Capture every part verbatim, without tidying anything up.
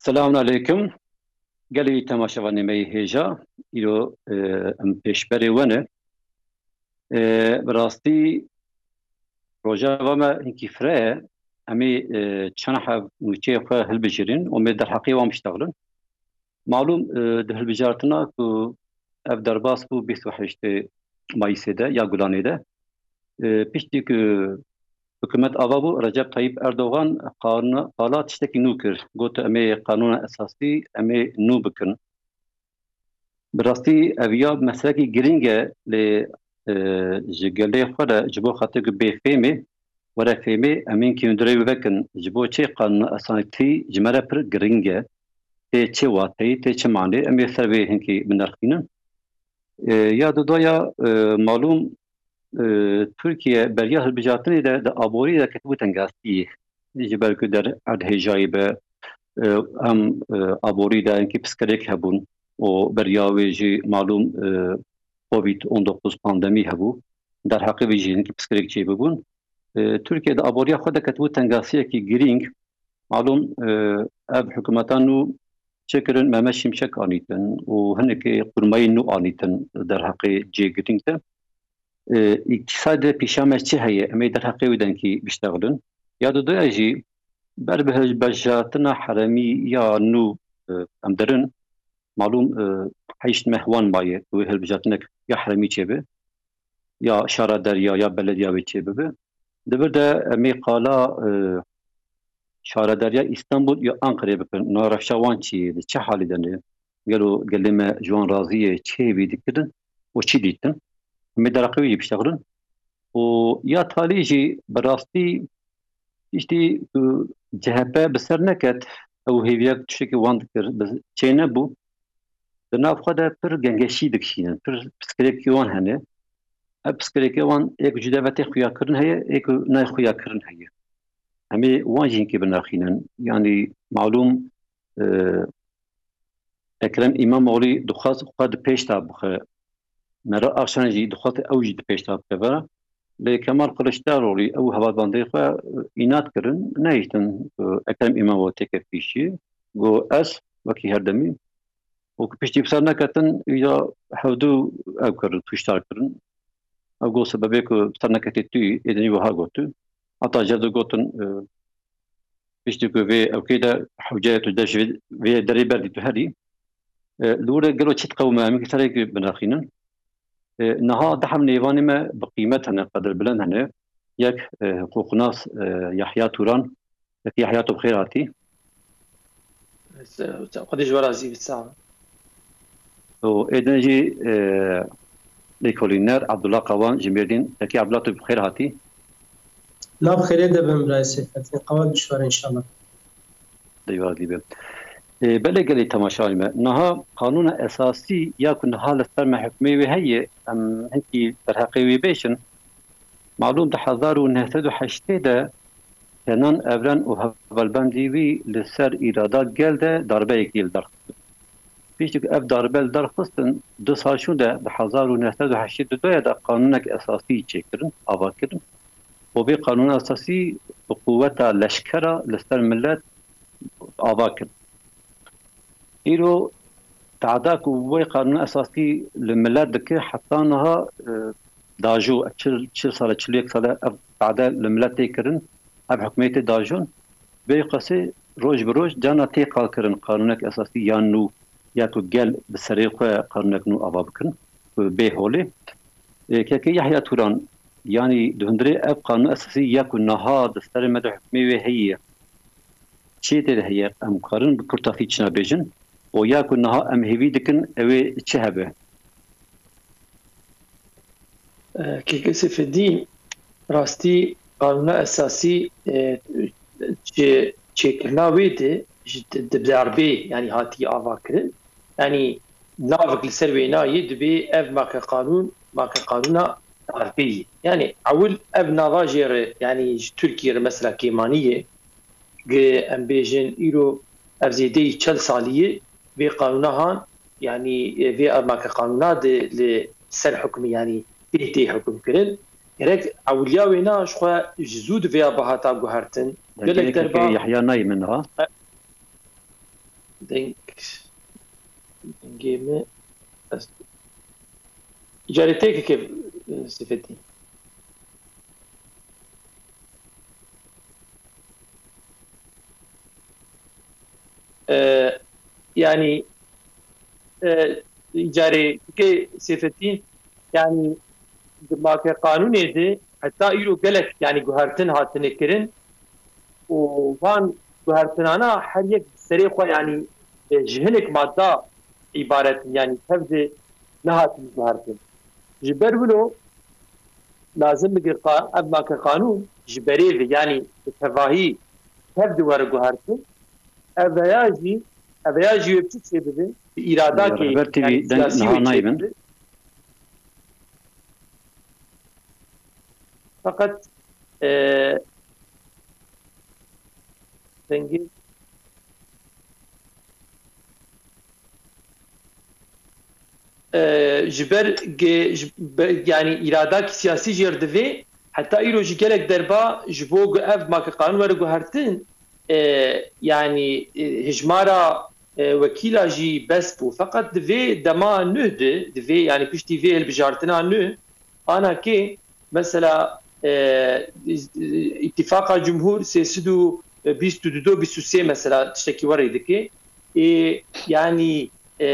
Selamun aleykum. Gelî temaşevanê me yê hêja, îro, e, em pêşberê we ne. E, bi rastî rojeva me hinkî fireh e. Em ê, e, çend heb nûçeyê xwe hilbijêrin û em ê derheqê wan biştexilin. Malûm, e, di hilbijartina ku ev derbas bû bîst û heştê Mayîsê de ya Gulanê de, e, piştî ku hikûmet ava bû, Recep Tayyip Erdogan qanûna, qala tiştekî nû kir. Got, em ê qanûna esasî em ê nû bikin. Bi rastî ev ya meselekî girîng e, lê, e, ji gelê xwe re ji bo xatir ku bê fêmê, were fêmê, em hinkî hundirê wê vekin. Ji bo çi qanûna esasî ji me re pir girîng e? Tê çi wateyî, tê çi manê? Em ê ser vê hinkî binirxînin. E, ya dudoya, e, malûm, e, Tirkiye beriya hilbijartinê de di aborî de ketibû tengasiyê. Ji ber ku der erdhêjayî be, e, em, e, aborî de hinkî pirsgirêk hebûn û beriya wê jî malûm, e, Covid on dokuz pandemî hebû. Derheqê vê jî hinkî pirsgirêk çêbibûn. E, Tirkiye di aboriya xwe de ketibû tengasiyekî girîng. Malûm, e, ev hikûmeta nû çi kirin, Mehmet Şimşek anîtin û hinekê qurmayî nû anîtin derheqê cê girîng de. E, îktisad de pîşa me çi heye, em ê derheqê wî denkî biştexilin. Ya dudoya jî ber bi hilbijartina herêmî ya nû, e, em derin, malûm, e, heşt meh wan maye wê hilbijartinek ya herêmî çêbe, ya şara derya, ya belediya wê çêbibe. Di vir de em ê qala, e, şaredariya Îstanbul ya Anqerê bikin. Niha rewşa wan çi ye? Di çi halî de ne? Gelo gelê me ji wan razî ye? Çi hêvî dikirin û çi dîtin? Em ê derheqê wî jî biştexilin. Û ya talî jî bi rastî tiştî ku C H P bi ser neket, ew hêviyek tiştekî wan dikir, bi çê nebû. Di nav xwe de pir gengeşî dikişînin, pir pirsgirêkî wan hene. Ev pirsgirêkê wan ê ku ji devetê xuyakirin heye, ê ku nayê xuyakirin heye. Em ê wan jî hinkî binirxînin. Yanî malûm, e, Ekrem Îmamoğlu dixwest xwe di pêş de bixe. Meral Akşener jî dixwest ew jî di pêş de bikeve. Lê Kemal Kılıçdaroğlu ew hevalbandê xwe, e, înat kirin, nehiştin, e, Ekrem Îmamoğlu têke pêşî. Got, ez wekî her demî. Û ku piştî bi ser neketin, îja hevdu ew kirin, kuştar kirin. Ew got, sebebê ku bi ser neketî tu, êdî wiha gotu. Heta ji hev du gotin, e, piştî ku vê ewkê de hewceyê tu de ji vê, vê derê berdî tu herî. E, li wir de gelo çi diqewime, em ê serê ku binirxînin. E, niha du heb nêvanê me bi qîmet hene, qedirbilind hene. Yek, e, hiqûqnas, e, Yahya Turan. Yek Yahya, tu bi xêr hatî. Xwedê ji we razî bî, sağ ol. Û êdin jî, e, lêkolîner Abdullah Kawan ji Mêrdîn. Yekî Abdullah, tu bi xêr hatî. Nav xêrê de bin birayê Seyfettin. Kawan ji we re înşallah. Dê razî be. E, belê gelê temaşevanê me. Niha qanûna esasî ya ku niha li ser me hukmê wê heye, em hinkî derheqê wê bêjin. Malûm di hezar û neh sed û heştê de Kenan Evren û hevalbendî wî li ser îrada gel de darbeyekî li dar xistin. Piştî ku ev darbe li dar xistin, du sal şûnde di hezar û neh sed û heştê û du de qanûnek esasî çêkirin, ava kirin. Û vê qanûna esasî bi quweta leşkera li ser milet ava kir. Îro teada ku wê qanûna esasî li milet dike, heta niha, e, dajo, çil, çil sal e, çil û yek sal e ev teada li milet tê kirin, ev hikûmetê dajon. Vê qasê roj bi roj carna tê qalkirin qanûnek esasî ya nû, ya ku gel bi serê xwe qanûnek nû ava bikin, ku bê holê. E, kekê Yahya Turan, yanî di hundirê ev qanûn esasî ya ku niha di serê me de hukmê wê heye, çi tê de heye, em karin bi kurtasî çina bêjin û ya ku niha em hêvî dikin ew ê çi hebe? E, Kekê Seyfeddîn, rastî qanûna esasî, e, çi-, çêkirina wê de ji di, di darbê, yanî hatiye ava kirin. Yanî navek li ser wê nayê, dibê ev make qanûn, make qanûna darbê ye. Yanî ewil ev nava jê re, yanî ji Tirkiyê re mesela kêmanî ye. Gi em bêjin îro ev zêdeyî çel salî ye vê qanûna han, yanî, e, vê make qanûna di li ser hukmî, yanî tê tê hukm kirin. Gerek ewiliya wêna ji xwe ji zû di vêya bihata guhertin. Gelek derba Yahya nayê min ha. E, Deng, dengê me, ez, îcarê têkeke, e, Seyfettin. E, yanî, e, îcarê têkê Seyfettin, yanî di makeqanûnê de heta îro gelek, yanî guhertin hatine kirin û van guhertinana her yek serê xwe, yanî, e, ji hinek madda îbaret in, yanî tev de nehatin guhertin. Ji ber wilo lazim bike qa-, ev makeqanûn ji berê ve, yanî bi tevahî tev de were guhertin. Ev veya jî, ev veya jî wê biçi çêbibe, bi îradakê, Rehber T V yanî den siyasî niha wê nayê bin. Çêbibe. Feqet, e, dengê, e, ji ber ge-, ji be-, yanî îradakî siyasî jêr divê, heta îro jî gelek derba ji bo ku ev makeqanûn were guhertin, e, yanî, e, hijmara, e, wekîla jî bes bû. Feqet di vê dema nuh de, di vê, yanî piştî vê hilbijartina nuh, ana kê, mesela, e, îtifaqa cumhur sê sed û bîst û du, bîst û sê mesela tiştekî werê dike. Ê, yanî, e,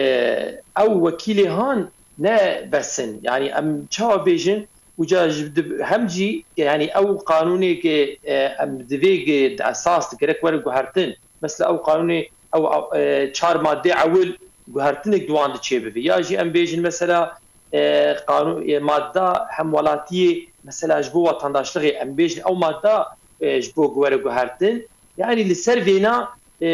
ew wekîlê han ne bes in. Yanî em çawa bêjin, uca ji di-, hem jî, yanî ew qanûnê ke, e, em divê ke di esas di gerek were guhertin. Mesela ew qanûnê, ew, e, çar madde ewil guhertinek di wan de çêbibe. Ya jî em bêjin mesela, e, qanû-, e, madda hemwelatiyê, mesela ji bo wetandaşlixê em bêjin ew madda, e, ji bo were guhertin. Yanî li ser vêna, e,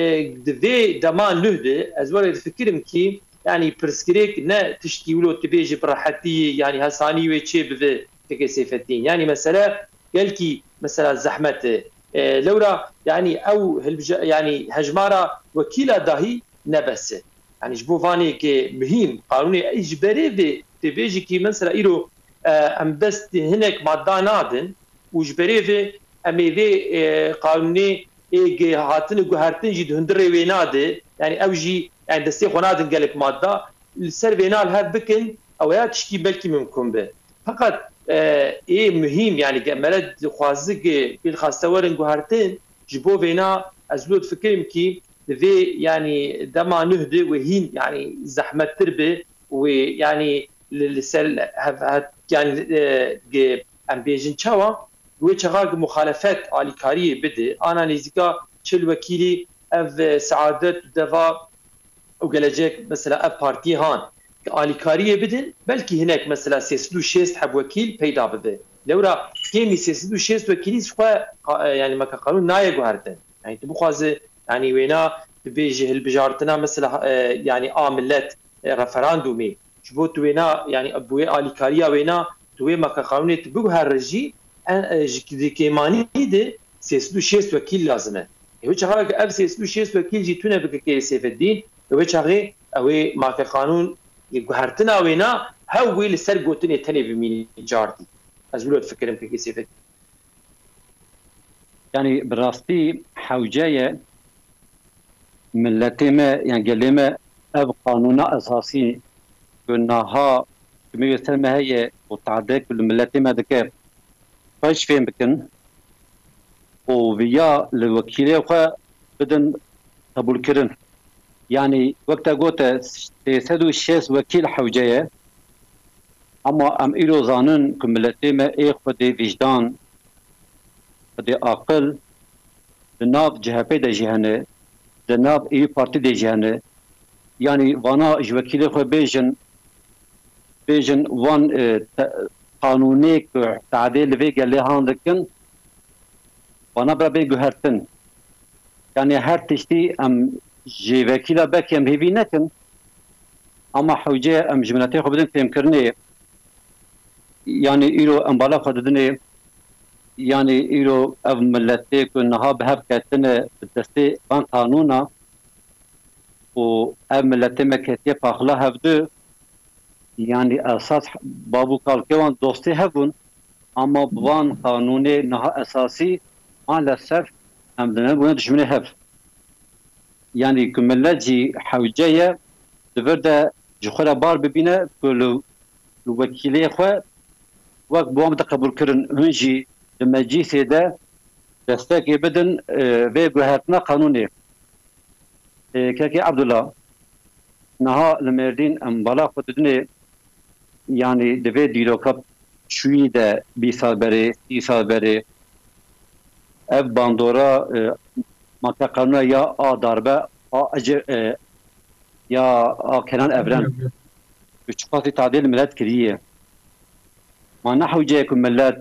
di vê dema nuh de ez were difikirim kî, yanî pirsgirêk ne tiştî wilo tu bêjî bi rehetî, yanî hesanî wê çê bibe têkê Seyfettin. Yanî mesele gelkî mesela zehmet e. E, lewra, yanî ew hilbije-, yanî hejmara wekîla dahî ne bes e. Yanî ji bo vanê ke muhîm, qanûnê ey ji berê vê tê bêjî kî mesela îro, e, em dest hinek madda nadin û ji berê vê em ê vê, e, qanûnê ê ge hatine guhertin jî di hundirê wê nade. Yanî ew jî, yanî destê xwe nadin gelek madda. Li ser vêna li hev bikin, ew ya tiştî belkî mimkun be. Feqet, e, ê muhîm, yanî ge mere dixwazi ge pêl xaste werin guhertin, ji bo vêna ez lo difikirim kî di vê, yanî dema nuh de wê hîn, yanî zehmettir be û wê, yanî li, li ser hev-, hev-, yanî, e, ge em bêjin çawa, wê çaxa ge muxalefet alîkariyê bide, ana nêzîka çil wekîlî ev, e, Seadet û Deva û Gelecek, mesela ev partiyê han, ke alîkariyê bidin, belkî hinek mesela sê sed û şêst heb wekîl peyda bibe. Lewra kêmî sê sed û şêst wekîlî ji xwe qa-, e, yanî meke qanûn nayê guhertin. Yanî tu bixwaze, yanî wêna tu bêjî hilbijartina mesela, e, yanî a millet, e, referandumê. Ji bo tu wêna, yanî bi wê alîkariya wêna tu wê meke qanûnê tu biguhere jî, e, e, ji di kêmanî de sê sed û şêst wekîl lazim e. Ê wê çaxa ke ev sê sed û şêst wekîl jî tune bi kekê Seyfeddîn, ê wê çaxê ew ê make qanûn, ê guhertina wêna hew wê li ser gotinê tenê bimînî cardî. Ez wilo difikirim kekê Seyfeddîn. Yanî bi rastî hewce ye miletê me, yan gelê me ev qanûna esasî ku niha kimê ser me heye û tade ku li miletê me dike, xwe ji fêm bikin û viya li wekîlê xwe bidin qebûlkirin. Yanî wek te gote sê sed û şêst wekîl hewce ye, ama em îro zanin ku miletê me ê xwedê vîjdan, xwedê aqil di nav C H P de jî hene, di nav Îyî Partî de jî hene. Yanî vana ji wekîlê xwe bêjin, bêjin wan, e, te-, qanûnê ku tadê li vê gelê han dikin, vana bira bê guhertin. Yanî her tiştî em ji vekîla belkî em hêvî nekin, ama hewce em ji miletê xwe bidin fêmkirinê. Yanî îro em bala xwe didinê, yanî îro ev miletê ku niha bi hev ketine bi destê van qanûna û ev miletê me ketiye paxila hevdu, yanî esas bab û kalkê wan dostê hev bûn, ama bi van qanûnê niha esasî maalesef em dine bûne dijminê hev. yanî ku millet jî hewce ye, di vir de ji xwe re bar bibîne ku li, li wekîlê xwe wek bi wan bide qebûlkirin, hûn jî di meclîsê de destekê bidin, e, vê guhertina qanûnê. E, Kekê Ebdullah, niha li Mêrdîn em bala xwe didinê, yanî di vê dîroka çûyî de bîst sal berê, sî sal berê, ev bandora, e, maka qanûna ya a darbe, a ecir, e, ya a Kenan Evren. Û çiqasî tadê li milet kiriye. Ma ne hewce ye ku milet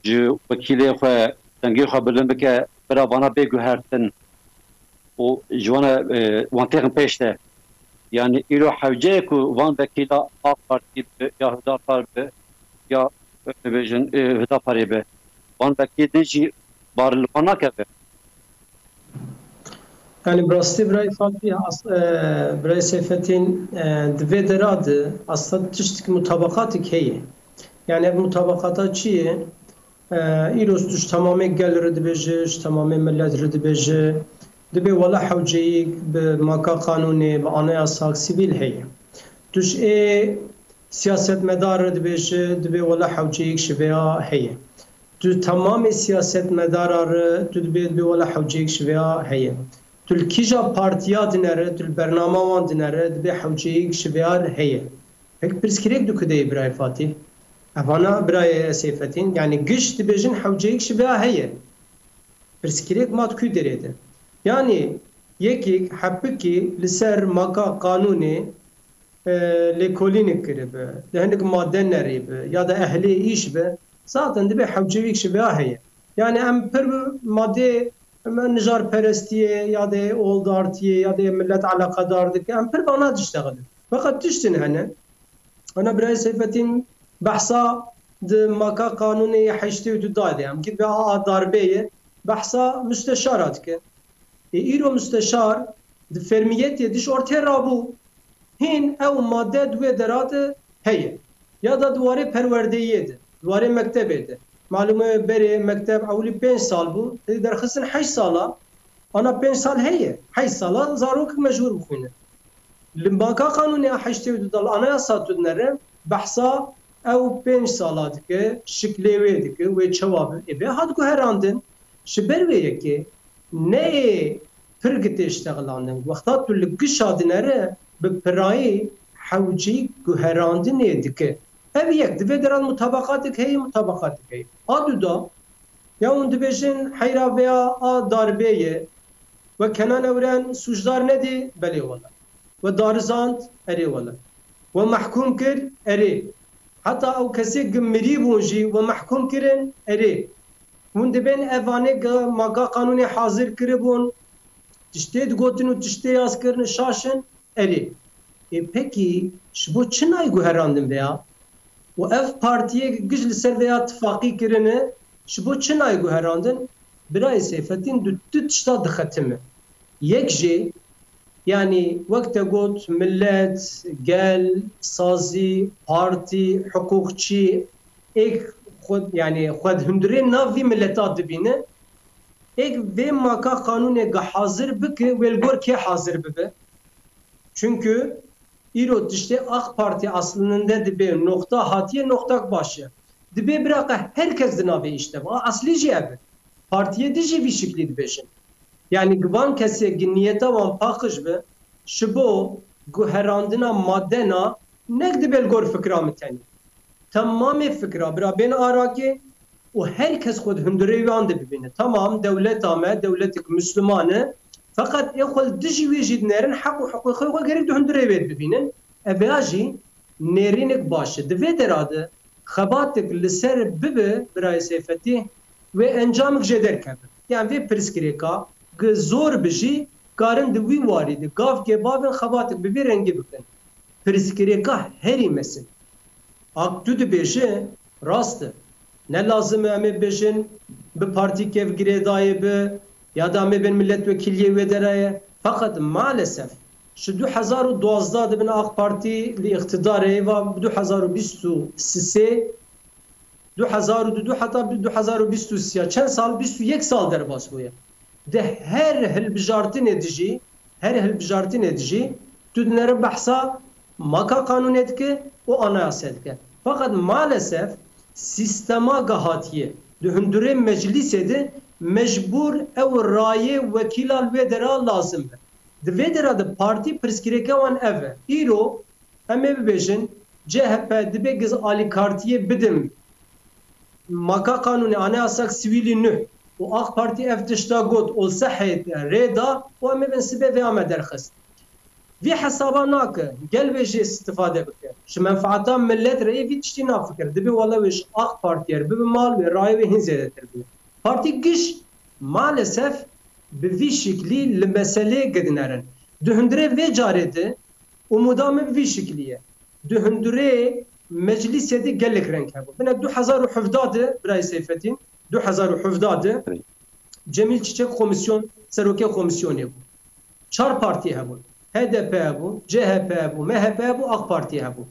ji wekîlê xwe dengê xwe bilind bike, bira vana bê guhertin û ji wana, e, wan têxin pêş de. Yanî îro hewce ye ku van vekîla A Partî bi ya Hüdapar bi ya, e, dibêjin, e, Hüdaparê bi. Van vekîl din jî bar li wan nakeve. Yani bi rastî birayê Fatî, as-, e, birayê Seyfetîn, e, di vê dera de aslında tiştik mutabaqatik heye. Yani ev mutabaqata çi ye? E, îro tu ji temamê gel re dibêje, ji temamê millet re dibêje, dibê wela hewceyîk bi maka qanûnê, bi anayasa sivîl heye. Tu ji ê siyasetmedar re dibêje, dibê wela hewceyîk ji vêya heye. Tu temamê siyasetmedara re tu dibê, dibê wela hewceyek ji vêya heye. Tu li kîja partiya dinere, tu li bernama wan dinere, dibê hewceyek ji vêya re heye. Pek pirsgirêk dikudeyê birayê Fatî. Evana birayê Seyfetîn, yani giş dibêjin hewceyek ji vêya heye. Pirsgirêk ma di ku derê de? Yani yekîk hepikî li ser maka qanûnê e, lêkolînê kiribe, di hinek madde nerîbe ya da ehlê îş be, zaten dibê hewceyîk ji vêya heye. Yani em pir bi madê, em nijarperestiyê ya da oldartiyê ya da millet eleqedar dike, em pir bi ana diştexilin. Feqet tiştin hene, ana birayê Seyfetîn behsa di maka qanûnê yê heştê û du da de, em gît ve a darbê ye, behsa müsteşara dike. Ê îro musteşar di fermiyetê di ji ortê rabû. Hîn ew madde di wê dera de heye. Ya da di warê perwerdeyiyê de, di warê mektebê de. Malûm e berê mekteb ewilî pênc sal bû, tê derxistin heşt sala, ana pênc sal heye. Heşt sala zarokek mecbûr bixwîne. Li maka qanûnê a heştê û du dal anayasa tu dinere, behsa ew pênc sala dike, şiklê wê dike, wê çawa bi, ê vê hat guherandin. Ji ber wê yekê ne ê pir gitê ştexlandin. Wexta tu li gişa dinere bi pirayî hewceyî guherandinê dike. Ev yek, di vê dera de mutabaqatek heye, mutabaqatek heye. A du da, ya hûn dibêjin heyra vêya a darbê ye, we Kenan Evren sûcdar nedî, belê wele. We darizand, erê wele. We mehkûm kir, erê. Heta ew kesê gi mirî bûn jî we mehkûm kirin, erê. Hûn dibên evanê gi maka qanûnê hazir kiribûn, tiştê digotin û tiştê yaz kirin, şaş in, erê. Ê pekî ji bo çi nayê guherandin vêya? Û ev partiyê giş li ser vêya tifaqî kirine, ji bo çi nayê guherandin? Birayê Seyfetîn du, du tişta dixetime. Yek jê, yanî wek te got, millet, gel, sazî, partî, hiqûqçî, êk xwe, yanî xwe di hundirê nav vî mileta dibîne, êk vê maka qanûnê gi hazir bike, wê li gor kê hazir bibe? Çunku îro tiştê A K Partî aslinde dibê noqta hatiye, noqtak baş e. Dibê bira qe her kes di navê îş de be. A eslî jî ev e. Partiyê din jî vî şiklî dibêjin. Yanî gi van kesê gi niyeta wan paqij be, ji bo guherandina madena nek dibe li gor fikra min tenê. Temamê fikra bira bên arakê û her kes xwe di hundirê wan de bibîne. Tamam, dewleta me dewletek Misliman e, feqet ê xwe li dijî wê jî dinerin, heq û hiqûqê xwe gerek di hundirê wê de bibînin. Ev ya jî nêrînek baş e. Di vê dera de xebatek li ser bibe, birayê Seyfetî, wê encamik jê derkeve. Yan vê pirsgirêka gi zor bi jî karin di wî warî de gavkê bavin xebatek bi vî rengî bikin. Pirsgirêka herî mezin. Ak tu dibêje, rast e. Ne lazim e em ê bêjin bi partî kev girêdayê bi ya da em ê bên milletvekiliyê wê derê ye. Feqet maalesef ji du hezar û duwazdeh dibin A K Partî li îqtidarê ye, va bi du hezar û bîst û sê, du hezar û du heta bi du hezar û bîst û sê, çend sal, bîst û yek sal derbas bûye. Di her hilbijartinê de jî Her hilbijartinê de jî tu dinere behsa maka qanûnê dike û anayase dike. Feqet maalesef sîstema gehatiye di hundurê meclîsê de mecbûr ew rayê wekîla li wê dera lazim be. Di vê dera de partî pirsgirêke wan ev e. Îro em ê bibêjin C H P dibe giz alîkartiyê bidim maka qanûnê, anayasak sivîlî nuh û A K Partî ev tişta got û li sehê rê da û em ê bin sibê vê ame derxist. Vî hesaba nake, gel vê jê istifade bike. Ji menfaeta millet re yê vî tiştî nafikir. Dibe wele wê ji A K Partiyê re bibe mal wê rayê wê hîn zêdetir bibe. Partî giş maalesef bi vî şiklî li meselê gidinerin. Di hundirê vê carê de umuda min bi vî şiklî ye. Di hundirê meclîsê de gelek reng hebû. Bine du hezar û hevdeh de, birayê Seyfetîn, du hezar û hevdeh de Cemîl Çiçek komisyon, serokê komisyonê bû. Çar partî hebûn. H D P hebû, C H P hebû, M H P hebû, A K Partî hebû.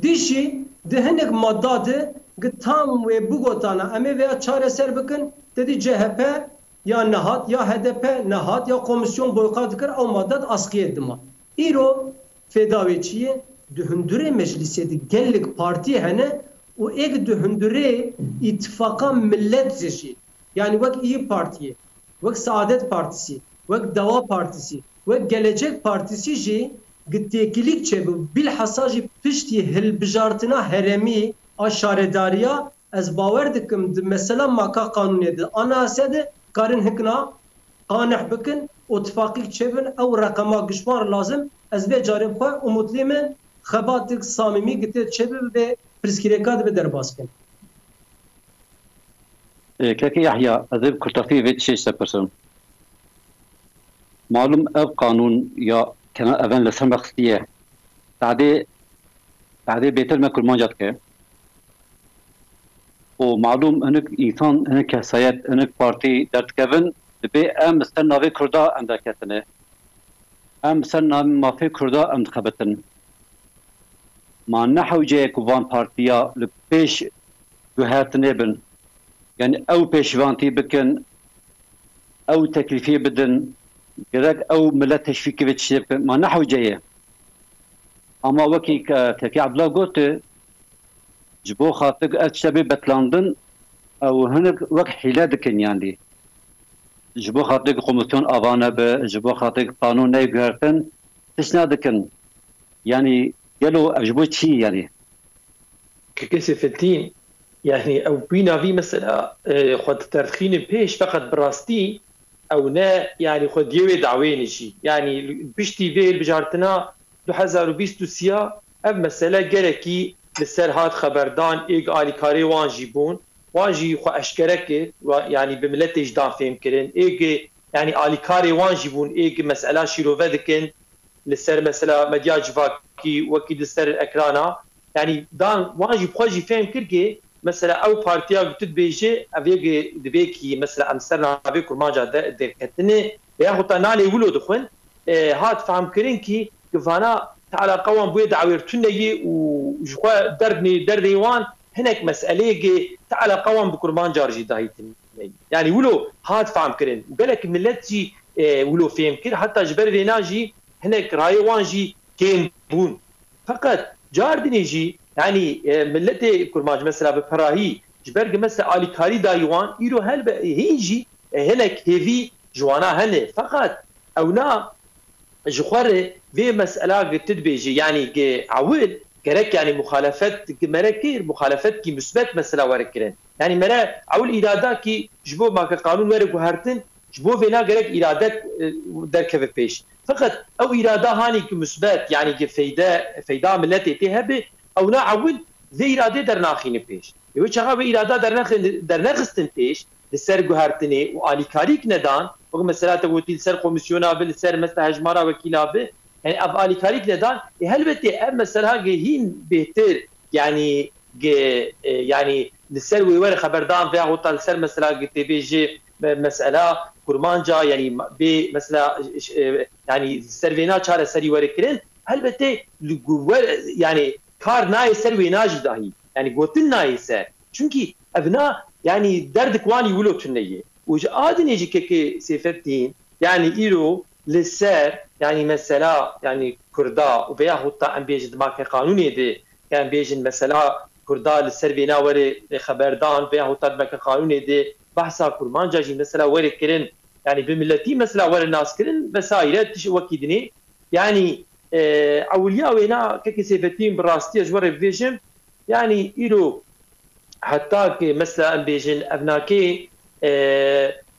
Dî jî di hinek madda de gi tam wê bigotana em ê vêya çareser bikin, te dî C H P ya nehat, ya H D P nehat, ya komisyon boyka dikir, ew madde di askiyê dima. Îro fêda wê çi ye? Di hundurê meclîsê de gelek partî hene û êk di hundurê îtifaqa millet de jî, yanî wek İYİ Partiyê, wek Saadet Partisi, wek Deva Partisi, wek Gelecek Partisi jî gi têkilîk çêbû, bîlhesa jî piştî hilbijartina herêmî a şaredariya, ez bawer dikim di mesela maka qanûnê de, anayase de karin hikna qaneh bikin û tifaqîk çêbin, ew reqema gişvan re lazim. Ez vê carê bi xwe umutlî me, xebatik samîmî gi tê çêbibe vê pirsgirêka dibe derbas kin. Ê, Keke Yahya, ez ê bi kurtasî vê tiştê ji te pirsim. Malum ev qanûn ya kena-, even li ser me xistiye. Tadê, tadê bêtir me kurmanca dike. Û malum hinek însan, hinek kesayet, hinek partî derdikevin, dibê em li ser navê Kurda em derketine. Em li ser navê mafê Kurda em dixebitin. Ma ne hewce ye ku van partiya li pêş guhertinê bin. Yanî ew pêşvantî bikin, ew teklîfê bidin, gerek ew millet teşvîkê vê tiştê bikin. Ma ne hewce ye. Ama wekî ke-, Kekê Abdullah got, ji bo xatir ev tişte bê betlandin, ew hinek wek hîle dikin yanî. Ji bo xatir komisyon ava nebe, ji bo xatir qanûn neyê guhertin, tişt nedikin. Yanî gelo ev ji bo çi yanî? Keke Seyfeddîn, yanî ew bîna vî mesela, e, xwe diterxînin pêş, feqet bi rastî ew ne, yanî xwe diyê wê dawêne jî. Yanî piştî vê hilbijartina du hezar û bîst û sê ya ev mesele gelekî li ser hat xeberdan, êg alîkarê wan jî bûn. Wan jî xwe eşkere kir, wa-, yanî bi miletê jî dan fêhm kirin. Êg, yanî alîkarê wan jî bûn, êg mesela şîrove dikin. Li ser mesela medya civakî, wekî di ser ekrana, yanî dan wan jî bi xwe jî fêm kir ki mesela ew partiya ku tu dibêjî, ev yek divê ki mesela em ser navê kurmanca de, derketine, yaxuta nalê wilo dixwin, e, hat fehmkirin ki, ki vana ti eleqa wan bûye dawêr tune yî û ji xwe derdnê, derdê wan hinek meseleyê ki ti eleqa wan bi kurmanca jî dahî tune yî. Yanî wilo hat fehmkirin û gelek millet jî, e, wilo fêm kir, heta ji ber vêna jî hinek rayê wan jî kêm bûn. Feqet cardinê jî, yanî, e, miletê kurmanc mesela bi perahî ji ber ki mesela alîkarî dayî wan, îro helbe hîn jî, e, hinek hêvî ji wana hene. Feqet ewna ji xwe re vê mesela ki tu dibêjî, yanî ki ewil gerek yanî muxalefet ki mere kir, muxalefet ki musbet mesela were kirin. Yanî mere ewil îrada ki ji bo make qanûn were guhertin, ji bo vêna gerek îrade, e, derkeve pêş. Feqet ew îrada hanî ki musbet, yanî ki feyde, feyda miletê tê hebe, ewna ewil vê îradê dernaxîne pêş. Ê wê çaxa vê îrada dernex-, dernexistin pêş, li ser guhertinê û alîkarîk nedan, wek mesela te gotî li ser komîsyona bi, li ser mesela hejmara wekîla bi, yanî ev alîkarîk nedan, ê helbetê ev mesela ge hîn bêhtir, yanî ge, e, yanî li ser wê were xeberdan veya hota li ser mesela ge tê bêjê me-, mesela kurmanca, yanî ma-, bê mesela, e, yanî ser vêna çareserî were kirin, helbetê li gu-, wer-, yanî kar nayê ser wêna jî dahî. Yanî gotin nayê ser. Çunkî evna, yanî derdik wanî wilo tune ye. Û ji a dinê jî kekê Seyfeddîn, yanî îro li ser, yanî mesela, yanî Kurda û veya hûta em bêjin di make qanûnê de, em bêjin mesela Kurda li ser vêna were xeberdan veya hûta di make qanûnê de behsa Kurmanca jî mesela were kirin, yanî bi miletî mesela were naskirin vesaire tiş wekî dinê. Yanî, e, ewiliya wêna kekê Seyfettin bi rastî ez ji we re bibêjim, yanî îro heta ki mesela em bêjin ev nake, e,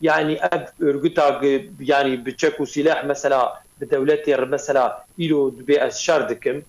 yanî ev örgüta ki yanî bi çek û sîleh mesela bi dewletê re mesela îro dibê ez şer dikim,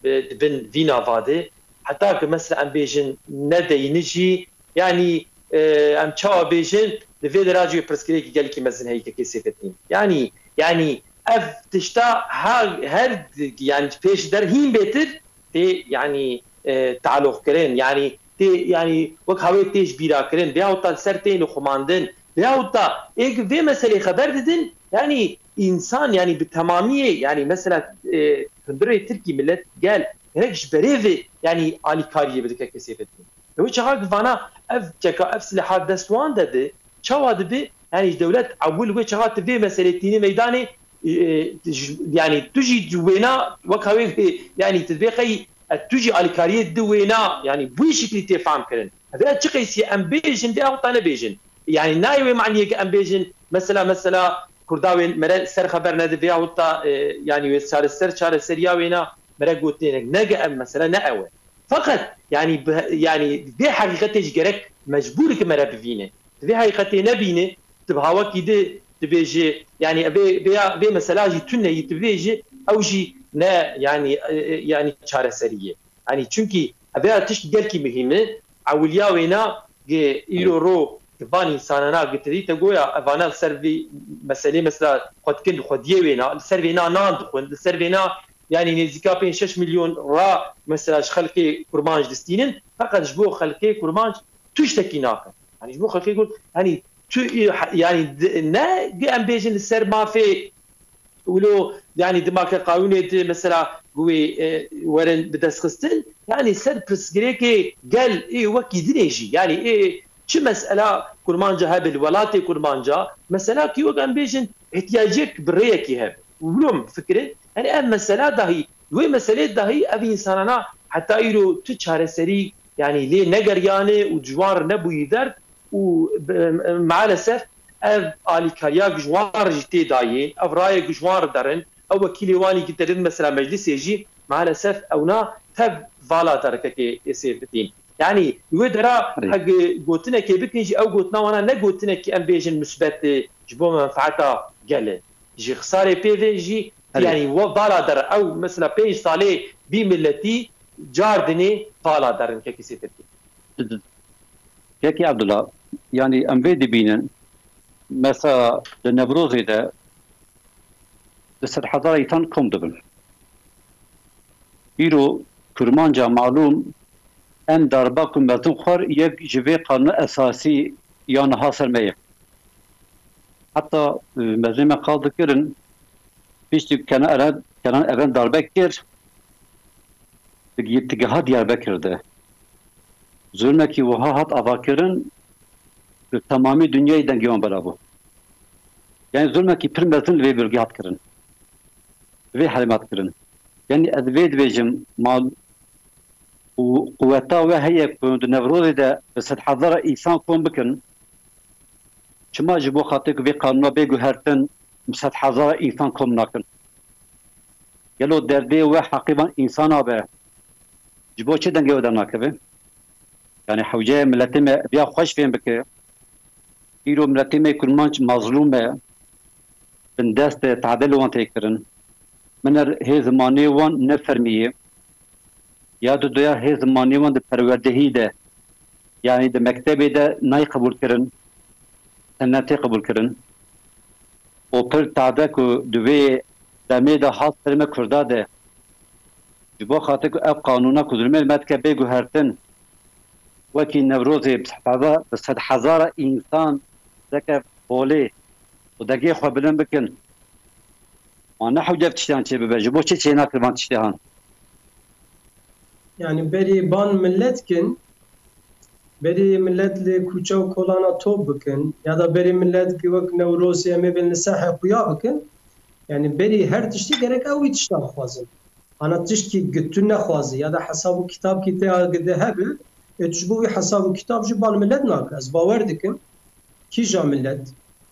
bi, di bin vî nava de, heta ki mesela em bêjin nedeyni jî, yanî, e, em çawa bêjin, li vê deracê pirsgirêkî gelekî mezin heye kekê Seyfettin. Yanî, yanî ev tişta ha, her, yanî pêş der hîn bêtir tê, yanî, e, tealoqkirin, yanî tê, yanî wek hawê tê ji bîra kirin, veyahût da li ser tê nixumandin, veyahût da ê ki vê meselê xeber didin, yanî însan, yanî bi temamiyê, yanî mesela, e, hundirê tirkî millet gel, gerek ji berê vê, yanî alîkariyê bidike kesê Fetî. Ew çaxa ki vana ev çeka, ev silaha dest wan de bi, çawa dibi? Yanî ji dewlet ewil wê çaxa tu vê meselê tînî meydanê, e, e, ji, yanî tu jî wêna wek hawê, yanî tu dibê qey, e, tu jî alîkariyê di wêna, yanî bu şiklî tê fam kirin. Ev ya çi qeysî em bêjin vê hewta nebêjin. Yanî nayê wê maniyê ki em bêjin, mesela, mesela, Kurda wê mere ser xeber nedi vê hewta, e, yanî wê çareser, çareseriya wêna mere gotinê ne. Nege ev mesele ne ew e. Feqet, yanî, bi, yanî vê heqîqetê jî gerek mecbûr ki mere bivîne. Tu vê heqîqetê nebîne, tu bi hawekî di dibêjî, yanî vê, vê, vê mesela jî tune yî dibêjî, ew jî ne, yanî, e, e, yanî çareserî ye. Yanî çunkî ev ya tişt gelkî muhîm e, ewiliya wêna gi îro ro gi van însanana gi te dî te goya evana li ser vî meselê mesela xwe dikin xwediyê wêna, li ser vêna nan dixwin, li ser vêna yanî nêzîka pênc şeş milyon ra mesela ji xelkê kurmanc distînin, feqet ji bo xelkê kurmanc tiştekî nakin. Yanî ji bo xelkê kurd, yanî tu, yanî di, ne gi em bêjin li ser mafê wilo, yanî di make qanûnê di mesela wê, e, werin bi dest xistin, yanî ser pirsgirêkê gel ê wekî dinê jî, yanî ê çi mesela kurmanca hebe li welatê kurmanca, mesela ki wek em bêjin ihtiyacek bi rêyekî hebe. Û wilo min fikirê, yanî ev mesela dahî, wê meselê dahî ev însanana heta îro tu çareserî, yanî lê negeriyane û ji wan re nebûyî derd û, e, maalesef ev alîkariya ku ji wan re jî tê dayê, ev rayê ku ji wan re derin, ew wekîlê wanî ki derin mesela meclisê jî maalesef ewna tev vala derkekê êsê bidîn. Yanî wê dera Erê. heg gotinekê bikin jî ew gotina wana ne gotinekî em bêjin musbet e, ji bo menfaeta gel e. Ji xisarê pê ve jî Erê. yanî we vala der ew mesela pênc salê bî miletî cardinê vala derin kekî sê Tirkî. Kekî Abdullah, yanî em vê dibînin, mesela di Newrozê de di sed hezara îtan kom dibin. Îro kurmanca malûm em darba ku mezin xwar yek ji vê qanûna esasî ya niha ser me ye. Heta, e, mezin me qal dikirin, piştî Kenan Eren, Kenan Eren darbe kir, di gi-, di giha Diyarbekir de. Zulmekî wiha hat avakirin, li temamî dinyayê dengê wan bela bû. Yani zulmekî pir mezin li vê bölgê hat kirin. Li vê herêmê hat kirin. Yani ez vê dibêjim, mal û quweta we heye ku di Newrozê de bi sed hezara însan kom bikin. Çima ji bo xatir ku vê qanûna bê guhertin bi sed hezara însan kom nakin? Gelo derdê we heqê van însana be, ji bo çi dengê we dernakeve? Yani hewce miletê me biya xweş fêm bike. Îro miletê me kurmanc mazlûm e. Bindest e, tade li wan tê kirin. Min er hê zimanê wan ne fermî ye. Ya du doya hê zimanê wan di perwerdehî de, yanî di mektebê de nayê qebûlkirin, tenê tê qebûlkirin. Û pir tade ku di vê demê de hat ser me Kurda de, ji bo xatir ku ev qanûna ku zulmê li me dike bê guhertin, wekî Newrozê bi sed heza-, bi sed hezara însan derkeve holê û dengê xwe bilind bikin. Ma ne hewce ev tiştiyan çêbibe. Ji bo çi çênakir van tiştiyan? Yani berê ban millet kin, berê millet li kuçe û kolana top bikin, ya da berê millet ki wek Newrozê em ê bên li sehê xuya bikin, Yani berî her tiştî gerek ew wî tiştan xwazin. Ana tiştkî gi tu nexwazi ya da hesab û kitabkî te ya gi de hebe, ê tu ji bo wî hesab û kitab jî bal milet nake. Ez bawer dikim, kîja milet,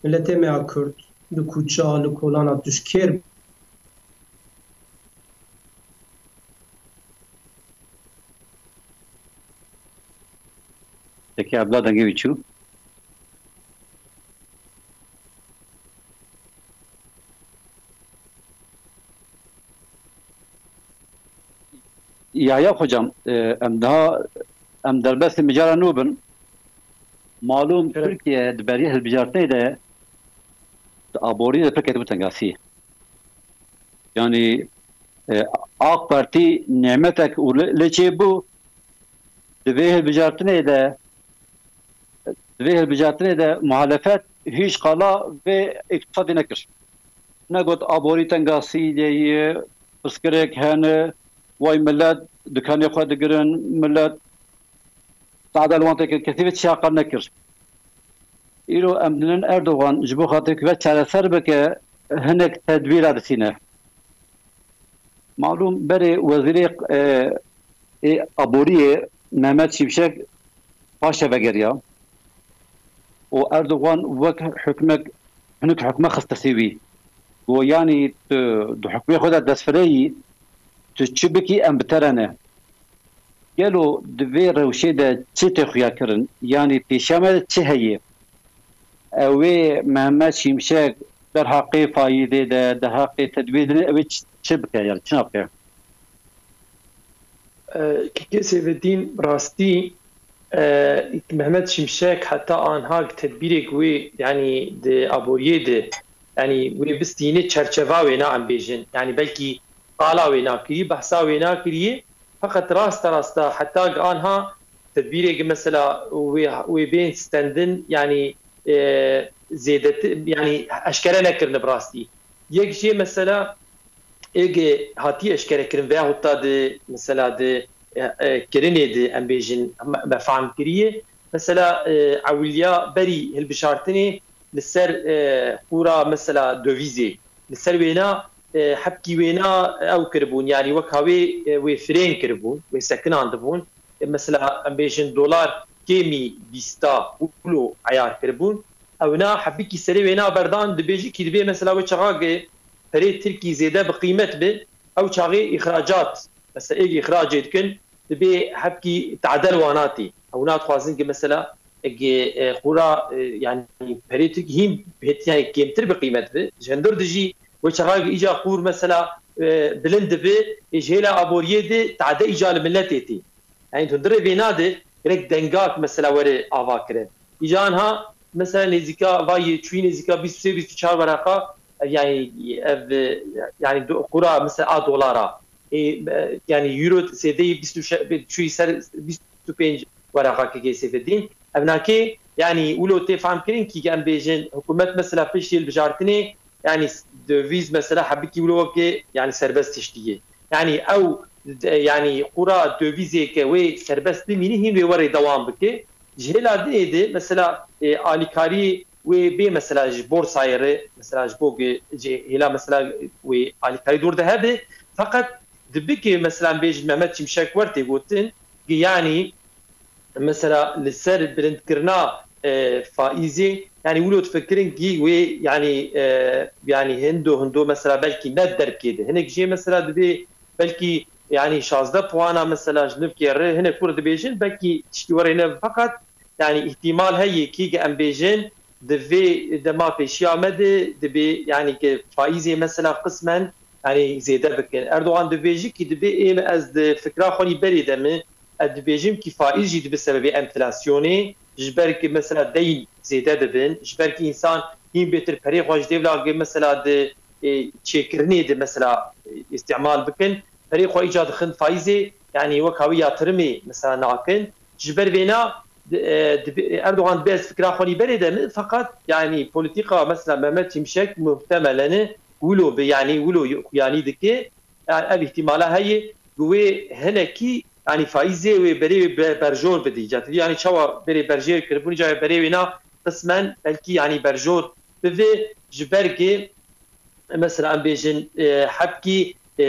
miletê me ya Kurd, li kuça, li kolana tu ji kêr Peki abla dengê wî çû? Ya ya hocam, e, em daha em derbestê micara nû bin. Malûm Tirkiye di berî hilbijartinê de di aborî de pir ketibû tengasî. Yani e, AK Partî nêmetek û lê çêbû di vê hilbijartinê de di vê hilbijartinê de muhalefet hîç qala vê îktisadê nekir. Negot aborî tengasî lê ye, pirsgirêk hene, way millet dikanê xwe digirin, millet tade li wan têkin, kesî vê çiya qal nekir. Îro em dinin Erdogan ji bo xatir ku ve çareser bike hinek tedbîra disîne. Malûm berê wezîrê e, ê aboriyê Mehmet Şimşek paşe vegeriya û Erdogan wek hikmek hinek hikme xiste sêwî. Got yanî tu di hikmê xwe de destfireyî, tu çi bikî em bi te re ne. Gelo di vê rewşê de çi tê xuya kirin? Yanî pêşiya me de çi heye? Ew ê Mehmet Şimşek derheqê faîzê de, derheqê tedbîrê de ew ê çi, çi bike, yani çi nabike? Kikê Sêvedîn rastî Mehmet Şimşek heta anha tedbîrek wê, yanî di aboriyê de, yanî wê bistîne çerçeva wê na em bêjin. Yanî belkî qala wê nakirî, behsa wê nakirî. Feqet rasta rasta heta gi anha tedbîrê gi mesela wê, wê bên stendin, yanî e, zêdeti, yanî eşkere nekirine bi rastî. Yek jê mesela êgê hatî eşkere kirin veya hutta di mesela di e, e, kirinê di em bêjin me, me fehm kiriye. Mesela e, ewiliya berî hilbijartinê li ser e, qûra mesela dovîzê, li ser wêna e, hebkî wêna ew kiribûn, yanî weka wê e, wê firên kiribûn, wê sekinandibûn. E, mesela em bêjin dolar kêmî bîsta wilo eyar kiribûn. Ewna hebikî serê wêna berdan dibêjî kî dibê mesela wê çaxa ge perê tirkî zêde bi qîmet bi, ew çaxê îxracat, mesela êk îxracê dikin, dibê hebkî tadel wanatî. Ew nadixwazin ki mesela ege e, xura e, yani perê tirkî hîn hêtiyan kêmtir bi qîmet bi. Ji hindir dijî wê çaxa ge îca xûr mesela e, bilind dibi, ê ji hêla aboriyê de tade îca li miletê tê. Yani hundirê vêna de gerek dengak mesela were ava kirin. Îca anha mesela nêzîka va yê çûyî nêzîka bîst û sê bîst û çar weraqa ev yani ev yani qura mesela a dolara. E, yani euro sêdeyî bîst û şeş çûyî ser bîst û pênc weraqa kekê Sêfedîn. Ev nakê yani wilo tê fehm kirin kî em bêjin hikûmet mesela piştî hilbijartinê yani döviz mesela hebikî wilo wekê yani serbest tiştî ye. Yani ew yani qura dövîzê ke wê serbest bimîne hîn wê werê dewam bike. Ji hêla dinê de mesela e, alîkarî wê bê mesela ji borsayê re mesela ji bo ji hêla mesela wê alîkarî dor de hebe. Feqet dibike mesela bêjin Mehmet Çîmşek wer tê gotin ki yani mesela li ser bilindkirina e, faîzê yani wilo difikirin ki wê yani e, yani hindo hindo mesela belkî ne derbkê de hinek jê mesela dibê belkî yani şazdeh puana mesela ji nivkê re hinek kur dibêjin belkî tiştî were ne feqet yani îhtimal heye ki em bêjin di vê dema pêşiya me de dibê yani ki faîzê mesela qismen yani zêde bikin. Erdogan dibêjî ki dibê ê me ez di fikra xwe nî berê de min ez dibêjim ki faîz jî dibe sebebê enflasyonê ji ber ki mesela deyn zêde dibin, ji ber ki însan hîn bêtir perê xwe ji dêvla ki mesela di e, çêkirinê de mesela e, îstîmal bikin. Perê xwe îca dixin faîzê, yani wek hawî yatirimê mesela nakin. Ji ber vêna Erdogan dibê ez fikra xwe nî berê de min, feqet yani polîtîka mesela Mehmet Çîmşek muhtemelene wilo bi, yani wilo xuyanî dike. Yani ev îhtîmala heye ku wê hinekî yani faîzê wê berê wê berjor bidî. Ca yani çawa berê berjêr kiribûn, ca berê wêna qismen belkî yani berjor bibe ji ber ki mesela em bêjin, e, hebkî, e,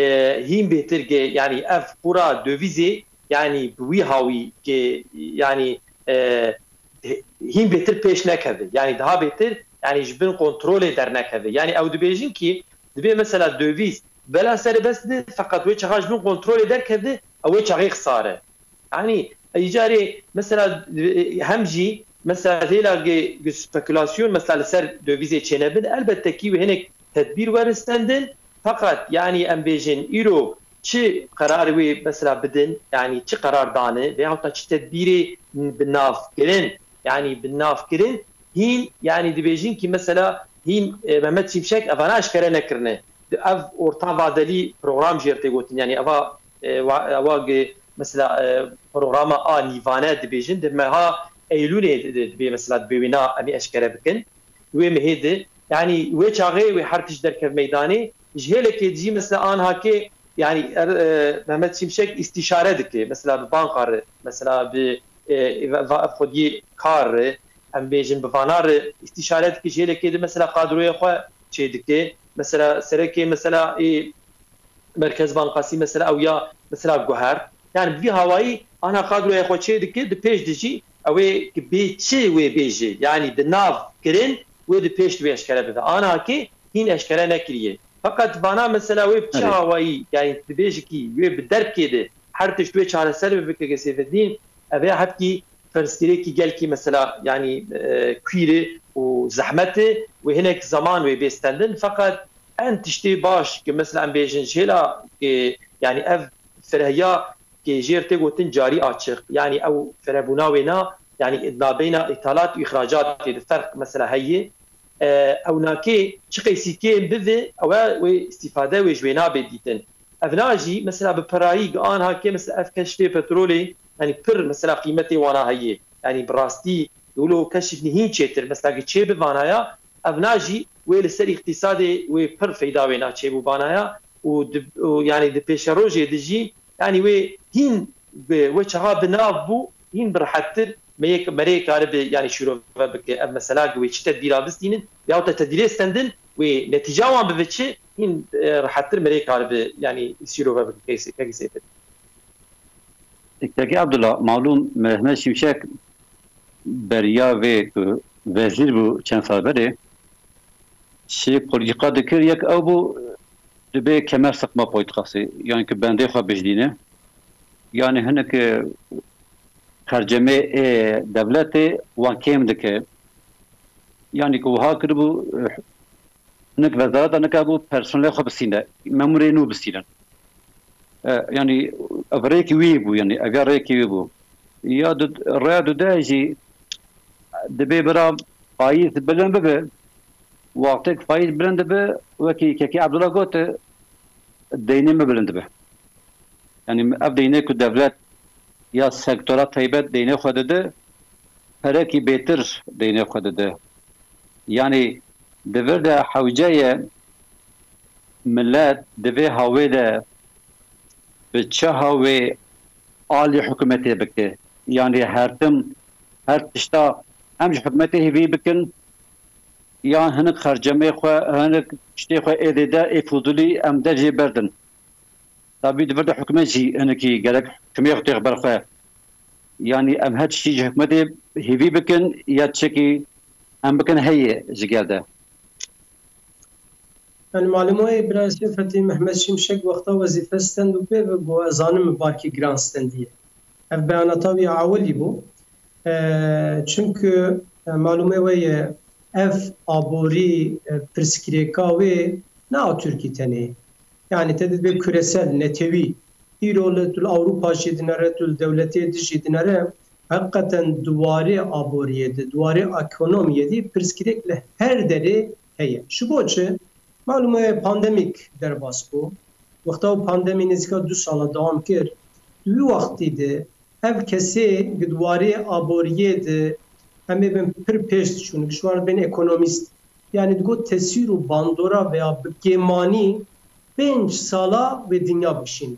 hîn bêtir ge, yanî ev qura dövîzê, yanî bi wî hawî ge, yanî, e, hîn bêtir pêş nekeve. Yanî daha bêtir, yanî ji bin kontrolê dernekeve. Yanî ew dibêjin kî divê mesela dövîz bela serebest be, feqet wê çaxa ji bin kontrolê derkeve, ew wê çaxê xisare. Yanî îcarê mesela, e, hem jî mesela hêla ge, ge spekulasyon mesela li ser dövîzê çênebin, elbette kî wê hinek tedbîr weristendin. Feqet yanî em bêjin îro çi qerar wê mesela bidin, yanî çi qerar dane veyahut da çi tedbîrê bi nav kirin, yanî bi nav kirin, hîn yanî dibêjin kî mesela hîn, e, Mehmet Şimşek evana eşkere nekirine. Ev orta vadelî program jê re tê gotin, yanî eva, e, wa-, ewa ge mesela, e, programa a nîvane dibêjin, di meha Eylûlê di, di, dibê mesela dibê wêna em ê eşkere bikin. Wê mehê di, yanî wê çaxê wê her tişt derkev meydanê. Ji hêlekê dijî mesela anhakê, yanî er, e, Mehmet Şimşek îstîşare dike, mesela bi banka re, mesela bi, e, va-, va-, xwediyê kar re, em bêjin bi vana re îstîşare dike, ji hêlekê di mesela kadroyê xwe çê dike, mesela serekê mesela ê Merkez Bankasî mesela ew ya mesela guhert. Yani bi vî hawayî ana kadroya xwe çê dike, di pêş de jî ew ê ki bê çi wê bêje, yani di nav kirin wê di pêş de wê eşkere bibe. Ana ki hîn eşkere nekiriye. Feqet vana mesela wê bi çi Erê. hawayî, yani dibêjikî wê bi derbkê de her tişt wê çareser bibe, bike Seyfeddîn, ev ê hepkî pirsgirêkî gelkî mesela, yani, e, kwîr e û zehmet e, wê hinek zaman wê bê stendin. Feqet en tiştê baş ki mesela em bêjin jêla, e, yani ev firehiya ki jêr tê gotin carî açiq. Yani ew firebûna wê na, yani nabeyna îthalat û îxracatê de ferq mesela heye. E, ew nakê çi qeysî kêm bive, ew e wê îstîfade wê ji wê nabê dîtin. Ev na jî mesela bi pirayî gi anha kê mesela ev keşfê petrolê, yani pir mesela qîmetê wana heye. Yani bi rastî wilo keşf nihîn çêtir mesela gi çê bi vanaya, ev na jî wê li ser îqtîsadê wê pir feyda wê na çêbû vanaya û di, û yani di pêşerojê de jî yani wê hîn bi, wê çaxa bi nav bû, hîn bi rehettir me yek, me rê karibe yani şîrove bike. Ev mesela gi wê çi tedbîra bistînin yahut da tedbîrê stendin wê netîca wan bibe çi, hîn, e, rehettir me rê karibe yani şîrove bike kekî Seyfeddîn. Kekî Abdullah, malûm Mehmet Şimşek beriya vê ku wezîr bû çend sal berê, şî polîtîka dikir, yek ew bû, dibê kemer sıkma politikası, yani ki bendê xwe bijlîne. Yani hinek, e, xercemê ê dewletê wan kêm dike. Yani ki wiha kiribû, e, hinek wezareta nika bû personelê xwe bisîne, memurê nû bisînin. E, yani ev rêkî wî bû, yani ev ya rêkî wî bû. Ya du, rêya dude jî dibê bira faiz bilind bibe. Wextê ku faiz bilind dibe, wekî kekî Abdullah got, deynê me bilind dibe. Yani ev deynê ku dewlet ya sektora taybet deynê xwe dide, perekî bêtir deynê xwe dide. Yani di vir de hewce ye millet di vê hawê de bi çi hawê alî hikûmetê bike. Yani her tim, her tişta em ji hikûmetê hêvî bikin, yan hinek xercemê xwe, hinek tiştê xwe ê zêde, ê fuzûlî em der jê berdin. Tabî di vir de hikûmet jî hinekî gerek hikûmê xwe têx ber xwe. Yani em her tiştî ji hikûmetê hêvî bikin ya tiştekî em bikin heye ji gel de. Yani malûm wê bira Seyfetî Mehmet Şimşek wexta wezîfe stend û pê ve got, ez zanim min barkî giran stendiye. Ev beyanata wî ya ewilî bû. E, çimku, e, malûmê we ye, ev aborî, e, pirsgirêka wê ne a Tirkî tenê. Yani te dibê küresel, netewî. Îro li, tu li Ewropa jî dinere, tu li dewletê di jî dinere. Heqîqeten di warê aboriyê de, di warê ekonomiyê de pirsgirêk li her derê heye. Ji bo çi? Malûm e pandemîk derbas bû. Wexta û pandemî nêzîka du sala dewam kir. Di wî wextî de ev kesê gi di warê aboriyê de em ê bin pir pêş diçûn, gi ji wan re bên ekonomîst. Yani digot tesîr û bandora veya bi kêmanî pênc sala wê dinya bikişîne.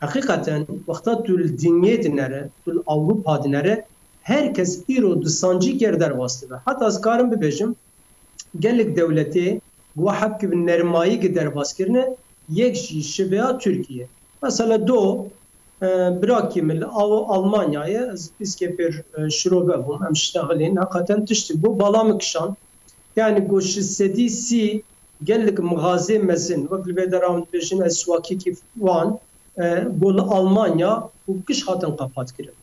Heqîqeten wexta tu li dinyê dinere, tu li Ewropa dinere, her kes îro di sancî ger derbas dibe. Heta ez karim bibêjim, gelek dewletê Gu hebkî bi nermayî gi derbas kirine, yek jî şiveya Tirkiye. Mesela do, e, birakî min li Aw-, Almanyayê, ez pîskê pêr, e, şirobe bûm, em ştexilîn, heqeten tiştî bû, bala min kişand. Yani gu şeş sedî sî gelek mixazê mezin, wek li vê deran dibêjin, ez swakîkî wan, e, gu li Almanya û giş hatin qepat kirin.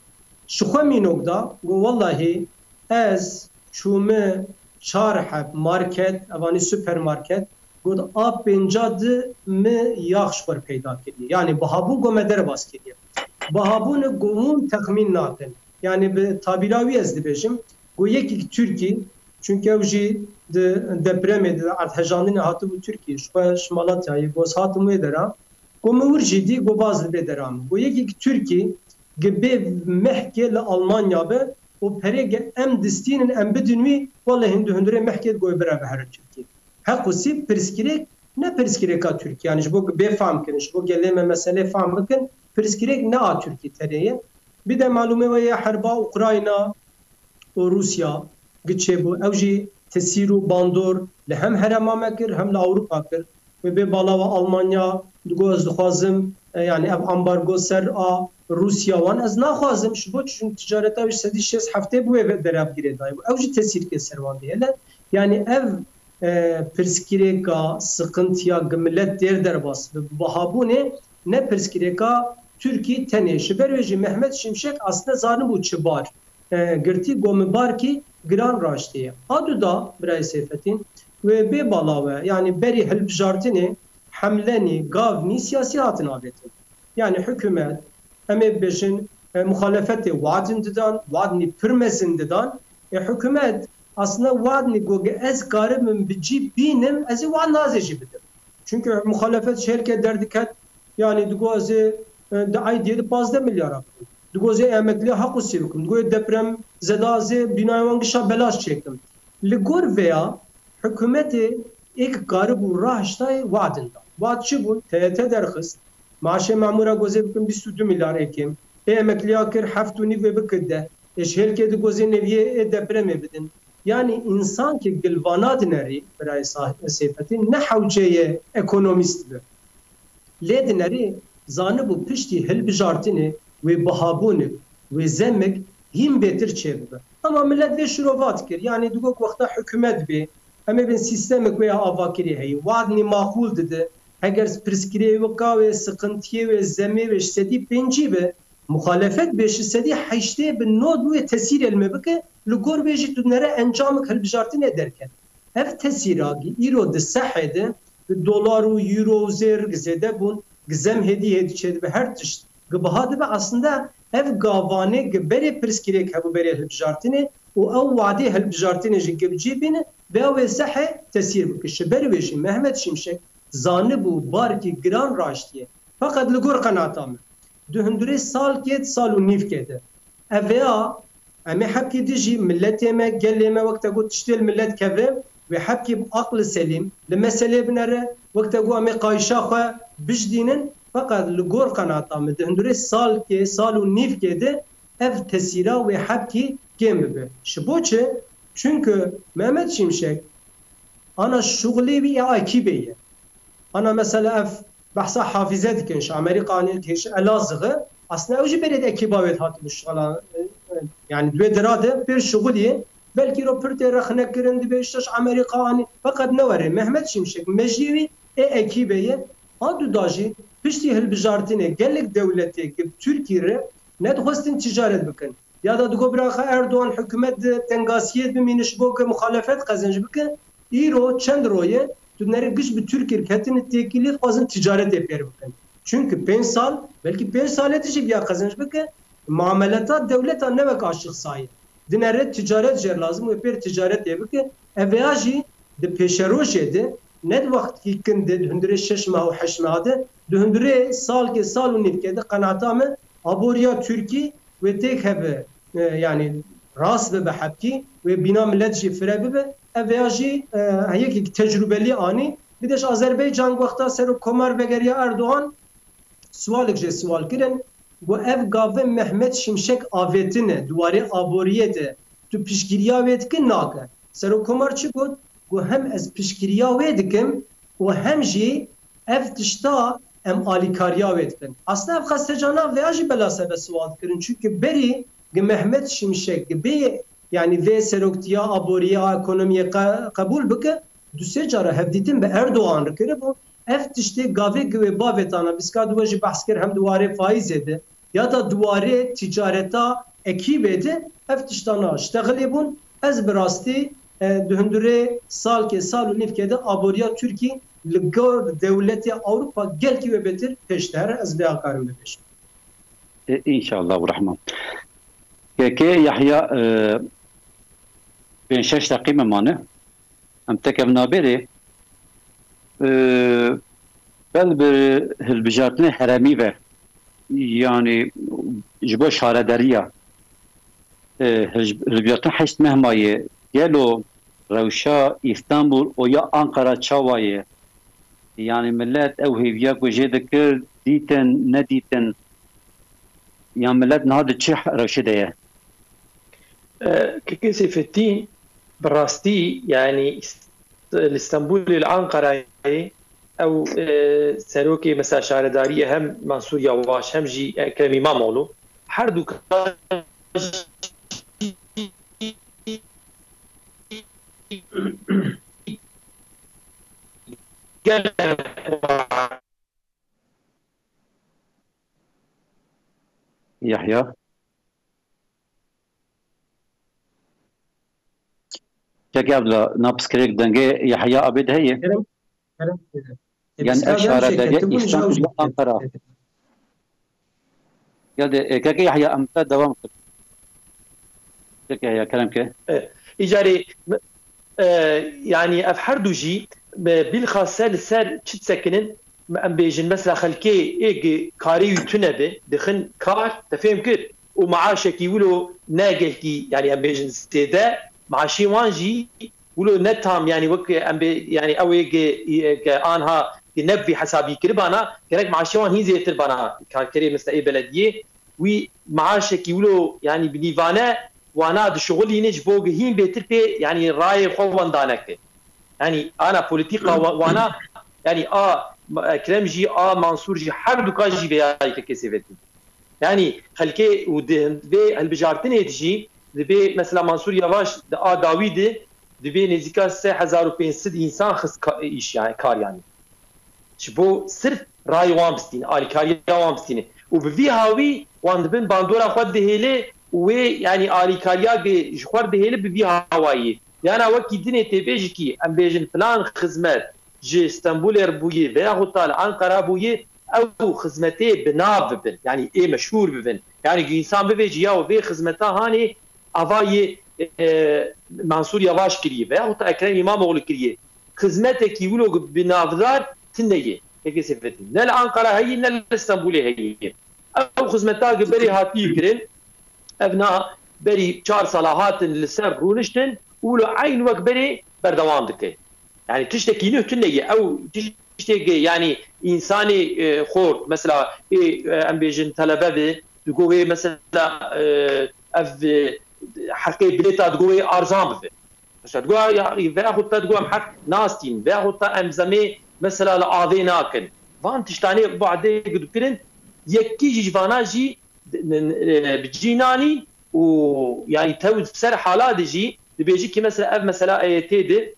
Ji xwe mînok da, gu wellahî ez çûme çar heb market, evanî supermarket, got a pênca di mi yax ji xwe peyda kiriye. Yani bihabûn got me derbas kiriye. Bihabûn got hûn texmîn nakin. Yani bi tabîra wî ez dibêjim, got yekî Tirkî, çunke ew jî di depremê, di erdhejandinê hatibû Tirkî, ji xwe ji Malatyayê, got ez hatim wê dera, got min wir jî dî, got baz li vê dera min. Got yekî Tirkî gi bê mehkê li Almanya be û perê ge em distînin, em bidin wî, wele hindu hundurê mehkê got bira ve here Tirkî. Heqûsî pirsgirêk ne pirsgirêka Tirkî, yani ji bo bê fam kirin, ji bo gelê me meselê fam bikin, pirsgirêk ne a Tirkî tenê ye. Bir de malûmê we ye herba Ukrayna û Rûsya gi çêbû. Ew jî tesîr û bandor li hem herêma me kir, hem li Ewropa kir. Wê bê bala we Almanya digot ez dixwazim, e, yani ev ambargo ser a Rûsya wan ez naxwazim. Ji bo çi? Çun ticareta wî sedî şêst heftê bi wê ve derev girêdayî bû. Ew jî tesîrkê ser wan dihêle. Yani ev, e, pirsgirêka, siqintiya gi milet têr derbas bi bihabûnê ne pirsgirêka Tirkî tenê. Ji ber wê jî Mehmet Şimşek aslında zanibû çi bar, e, girtî, got min barkî giran raştiye. A du da, birayê Seyfetîn, wê bê bala we, yani berî hilbijartinê hemlenî, gavnî siyasî hatin avêtin. Yani hikûmet, em ê bibêjin, e, muxalefetê wadin didan, wadnî pir mezin didan. E, hikûmet aslında wadnî got ez karibim bi cî bînim, ez ê wad nazê jî bidim. Çünkü muxalefet ji hêlke derdiket, yani digot ez ê, e, di aydiyê de pazdeh milyara bikim. Digot ez ê emekliya heqûsî bikim. Digot ê deprem zeda ez ê bînayê wan gişa belaş çêkim. Li gor veya hikûmetê êk karibû rahiştayê wadin da. Wad çi bûn? T Y T derxist. Maaşê memûra got ez ê bikim bîst û du milyar êkêm. Ê emekliya kir heft û nîv ê bikir deh. Ê ji hêlkê digot ez ê neviyê ê depremê bidin. Yani însan ki gilvana dinerî, birayê Sa-, Seyfetîn, ne hewce ye ekonomîst bi. Lê dinerî zanibû piştî hilbijartinê wê bihabûnik, wê zemik hîn bêtir çêbibe. Ama millet vê şirova dikir. Yani digot wexta hikûmet bê, em ê bin sîstemik wê ya avakirî heyî. Wadnî maqûl dide. Heger pirsgirêk wika wê, siqintiyê wê, zemê wê ji sedî pêncî be, muxalefet bê ji sedî heştê bi nod wê tesîrê li me bike, li gor vê jî tu nere encamik hilbijartinê derket. Ev tesîra gi îro di sehê de, gi dolar û euro û zêr gi zêde bûn, gi zem hêdî hêdî çêdibe, her tişt gi biha dibe. Aslında ev gavanê gi berê pirsgirêk hebû berê hilbijartinê û ew wadê hilbijartinê jî gi bi cî bîne, vêya wê sehê tesîr bike. Ji ber wê jî Mehmet Şimşek zanibû barkî giran raştiye. Feqet li gor qenata min, di hundirê salkê, sal û nîvkê de, ev vêya em ê hebkî dijî miletê me, gelê me, wek te got tiştê li milet keve, wê hebkî bi aqli selîm li meselê binere, wek te got em ê qayişa xwe bijdînin, feqet li gor qenata min di hundirê salkê, sal û nîvkê de ev tesîra wê hebkî kêm bibe. Ji bo çi? Çünkü Mehmet Şimşek ana şuxulê wî ya ekîbê ye. Ana mesela ev behsa hafize dikin, ji Amerîka anî têşin Elazığ'ı, aslında ew jî berê de ekîba wê hatibû şixula, e, e, yani di wê dira de pêr şixulî, belkî ro pir tê rexne kirin, dibe işte ji Amerîka anî, feqet ne were. Mehmet Şimşek mejiyê wî ê ekîbê ye. A du da jî piştî hilbijartinê gelek dewletê gi Tirkî re nedixwestin ticaret bikin. Ya da digo biraxa Erdoğan hikûmet di tengasiyê bimîne ji bo ke muxalefet qezenc bike, îro çend roye tu nere giş bi Tirkî re ketine têkilî dixwazin ticaretê pêr bikin. Çünkü pênc sal, belkî pênc salê dijî viya qezenc bike, muameleta dewleta ne wek aşiq sayê. Dinere ticaret jê lazim wê pêr ticaretê bike. Ev veya jî di pêşerojê de, ne di wextkî kin de, di hundirê şeş meha û heşt meha de, di hundirê salkê, sal û nîvkê de qenata me aboriya Tirkî wê têk hebe, e, yani rast bibe hebkî, wê bîna millet jî fire bibe. Ev veya jî, e, yekî tecrûbelî anî. Bir de ji Azerbaycan wexta Serok Komar vegeriya Erdoğan, siwalek jê siwal kirin, got ev gave Mehmet Şimşek avêtine, di warê aboriyê de tu piştgiriya wê dikin nake. Serok Komar çi got? ku hem ez piştgiriya wê dikim û hem jî ev tişta em alîkariya wê dikin. Aslında ev xesteca nav vêya jî bela sebe siwal dikirin. Çünkü berî gi Mehmet Şimşek gi bê, yani vê seroktiya aboriya ekonomiyê qe-, qebûl bike, du sê cara hevdîtin bi Erdogan re kiribû. Ev tiştê gavê gi wê bavêtana bîska di we jî behs kir hem di warê faîzê de ya da di warê ticareta ekîbê de ev tiştana ştexilê bûn. Ez bi rastî, e, di hundurê salkê, sal û nîvkê de aboriya Tirkî li gor dewletê Ewropa gelkî wê bêtir pêş dihere. Ez vê akarim bibêjim. E, înşallah û rehman. Kekê Yahya, e, pênc şeş deqî me mane. Em tekevin nabêrê, e, bel bi hilbijartinê heremî ve, yani ji bo şarederiya, e, hilj-, hilbijartin heşt meh maye, gelo rewşa Îstanbul û ya Ankara çawa ye? Yani millet ew hêviya ku jê dikir, dîtin, nedîtin, ya millet niha di çi rewşê de ye? E, Kekê Seyfettin, bi rastî, yani, li Stenbolê, li Ankarayê, ew, e, serokê, mesela, şaredariyê hem Mansur Yavaş hem jî Ekrem İmamoğlu, her du ka gelek Yahya. Kekê Abdullah, na piskirêk dengê Yahya Abid heye? Kerem, kerem. E, Yan ev şaredariya Îstanbul ya Ankara. Geldi, e, keke Yahya, em te devam kir. Keke Yahya, kerem ke. E, îcarê, e, yani ev her du jî, e, bilxase li ser çi disekinin, em bêjin, mesela xelkê ê gi karê wî tune be, dixin kar, te fêm kir, û maaşekî wilo ne gelkî, yani em bêjin zêde, maaşê wan jî wilo ne tam, yani wek em bê, yani ew ê gi, gi anha gi ne bi vî hesabî kiribana, gerek maaşê wan hîn zêtir bana karkerê mesela ê belediyê, wî maaşekî wilo, yani bi nîvane wana dişuxulîne ji bo gi hîn bêtir pê, yani rayê xwe wendane ke. Yani ana polîtîka wa-, wana, yani a Ekrem jî, a Mansur jî, her du ka jî vêya yekê sêvetî. Yani xelkê û di vê hilbijartinê de jî dibê mesela Mansur Yavaş di a dawî de dibê nêzîka sê hezar û pênc sed însan xist ka-, îş, yani kar yani. Ji bo sirf rayê wan bistîne, alîkariya wan bistîne. Û bi vî hawî wan dibin bandora xwe dihêle û wê, yani alîkariya ge ji xwe dihêle bi vî hawayî. Yana wekî dinê tê bê jikî em bêjin filan xizmet ji Stenbolê re bûye veya hûta li Ankara bûye, ew xizmetê bi nav bibin, yani ê meşhûr bibin. Yani gi însan bivêjî ya vê xizmeta hanê ava yê, e, Mansur Yavaş kiriye veya hûta Ekrem İmamoğlu kiriye. Xizmetekî wilo bi navdar tune ye. Pekê Seyfettin. Ne li Ankara heye, ne li Stenbolê heye. Ew xizmeta gi berê hatiye kirin, ev na berî çar sala hatin li ser rûniştin û wilo eyn wek berê berdewam dike. Yani tiştekî nuh tune ye. Ew tiştekî, yani însanê, e, xort, mesela, ê, e, em bêjin telebe be, digo wê mesela, e, ev, e, heqê bilêta digo wê arzan bibe. Mesela digo ya, veya xwe te digo em heq nastîn, veya xwe te em zemê mesela li avê nakin. Van tiştanê badê dikirin, yekî jî ji vana jî, e, bi cî nanî û yani tew ser hala de jî dibêjî ki mesela ev mesela E Y T de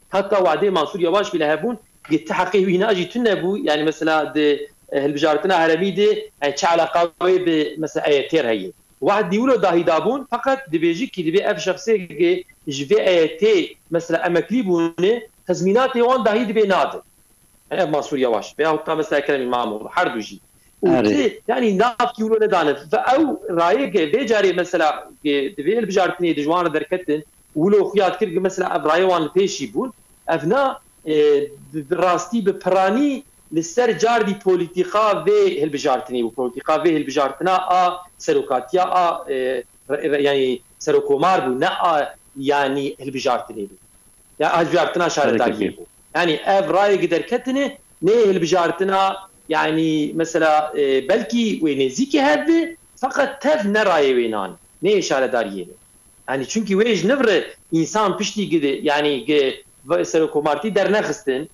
heta wadê Mansur Yavaş bile hebûn, gi ti heqê wî na jî tune bû. Yani mesela di, e, hilbijartina heremî de, yani çi eleqa wê bi mesela E Y T re heye. Wahd dîwilo dahî dabûn, feqet dibêjî ki dibê ev şexsê ge ji vê E Y T mesela emeklî bûne, tezmînatê wan dahî dibê nade. Yani ev Mansur Yavaş veya hutta mesela Ekrem İmamoğlu, her du jî. Û Erê. Ti, yani navkî wilo nedane. Ve ew rayê ge vê carê mesela ge di vê hilbijartinê de ji wan re derketin, wilo xuya dikir ki mesela ev rayê wan li pêşî bûn. Ev na, e, bi, bi rastî bi piranî li ser cardî polîtîka vê hilbijartinê û polîtîka vê hilbijartina a serokatiya a, e, re-, re-, yani serokomar bû, ne a yani hilbijartinê bû. Ya hilbijartina şaredariyê bû. Yani ev rayekî derketine nê hilbijartina, yani mesela, e, belkî wê nêzîkî hev be, feqet tev ne rayê wê nan, nê şaredariyê ne. Yani çünkü wê ji niv re însan piştî gide, yani ge ve-, serokomartî dernexistin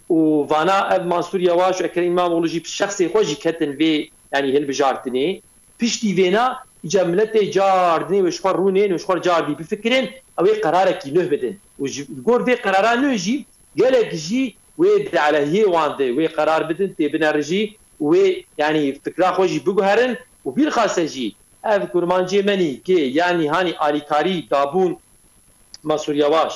û vana ev Mansûr Yewaş û Ekrem Îmamoğlu jî bi şexsê xwe jî ketin vê, yanî hilbijartinê. Piştî vêna îca miletê cardinê wê ji xwe rûnên û ji xwe cardî bifikirin, ew ê qerarekî nuh bidin. Û ji gor vê qerara nuh jî gelek jî wê di elehiyê wan de wê qerar bidin, tê binerijî û wê, yanî fikra xwe jî biguherin û bîlxase jî ev kurmancê menî kê, yanî hanî alîkarî dabûn Mansûr Yewaş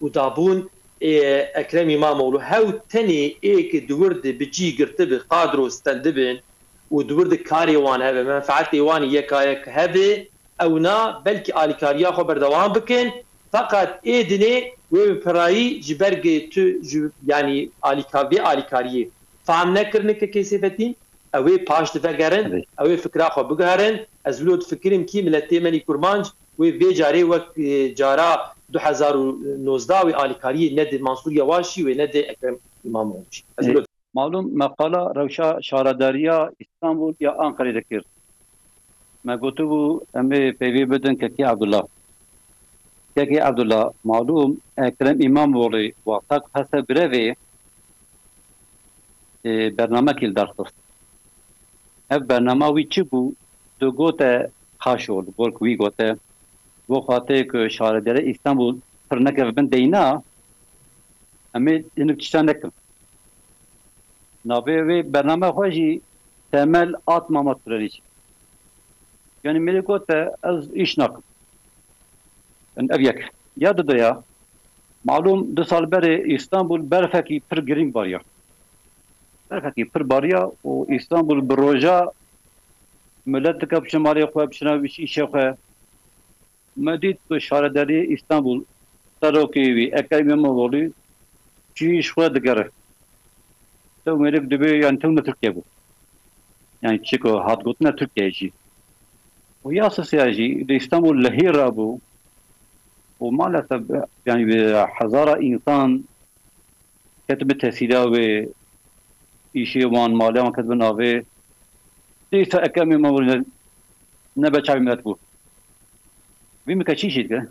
û dabûn, ê, Ekrem Îmamoğlu hew tenê ê ki di wir de bi cî girtibi, kadro stendibin û di wir de karê wan hebe, menfeetê wan yeka yek hebe, ewna belkî alîkariya xwe berdewam bikin, feqet ê dinê wê bi pirayî ji ber gi tu ji, yanî alîka-, vê alîkariyê fam nekirine kekê Sêfetîn, ew ê paş divegerin, Tabii. ew ê fikra xwe biguherin. Ez wilo difikirim kî miletê menî kurmanc wê vê carê wek, e, cara du hezar û nozdeh wê alîkariyê nedi Mansûr Yewaş jî wê nedi Ekrem Îmamoğlu jî. Ez Ê, wilo Malûm me qala rewşa şaredariya Îstanbul ya Anqerê dikir. Me gotibû em ê peyvê bidin Kekê Abdullah. Kekê Abdullah, malûm Ekrem Îmamoğlu wexta ku heste grevê, e, bernamekî li dar xist. Ev bernama wî çi bû? Digote haşo, li gor ku wî gote, bo xatê ku şaredarê Îstanbul pir nekeve bin deyna, em ê hinek tiştan nekin. Navê wê bername xwe jî Temel Atmama Turenî çi. Yanî mêrê gote ez îş nakim. Yanî ev yek. Ya didoya, malûm du sal berê Îstanbul berfekî pir girîng bariya. Berfekî pir bariya û Îstanbul bi roja milet dike biçe malê xwe, biçine biçe îşê xwe. Me dît ku şaredariyê Îstanbul serokê wî Ekrem Îmamoğlu çî ji xwe digere. Tew mêrik dibê, yani tew ne Tirkiye bû. Yani çi ku hat gotine Tirkiye jî. Û ya sisiya jî di Îstanbul lehî rabû. Û maalesef yani bi hezara însan ketibin tesîra wê, îşê wan, malê wan ketibin navê. Dîsa Ekrem Îmamoğlu ne, ne be çavê milet bû. Vî mike çî jî dike?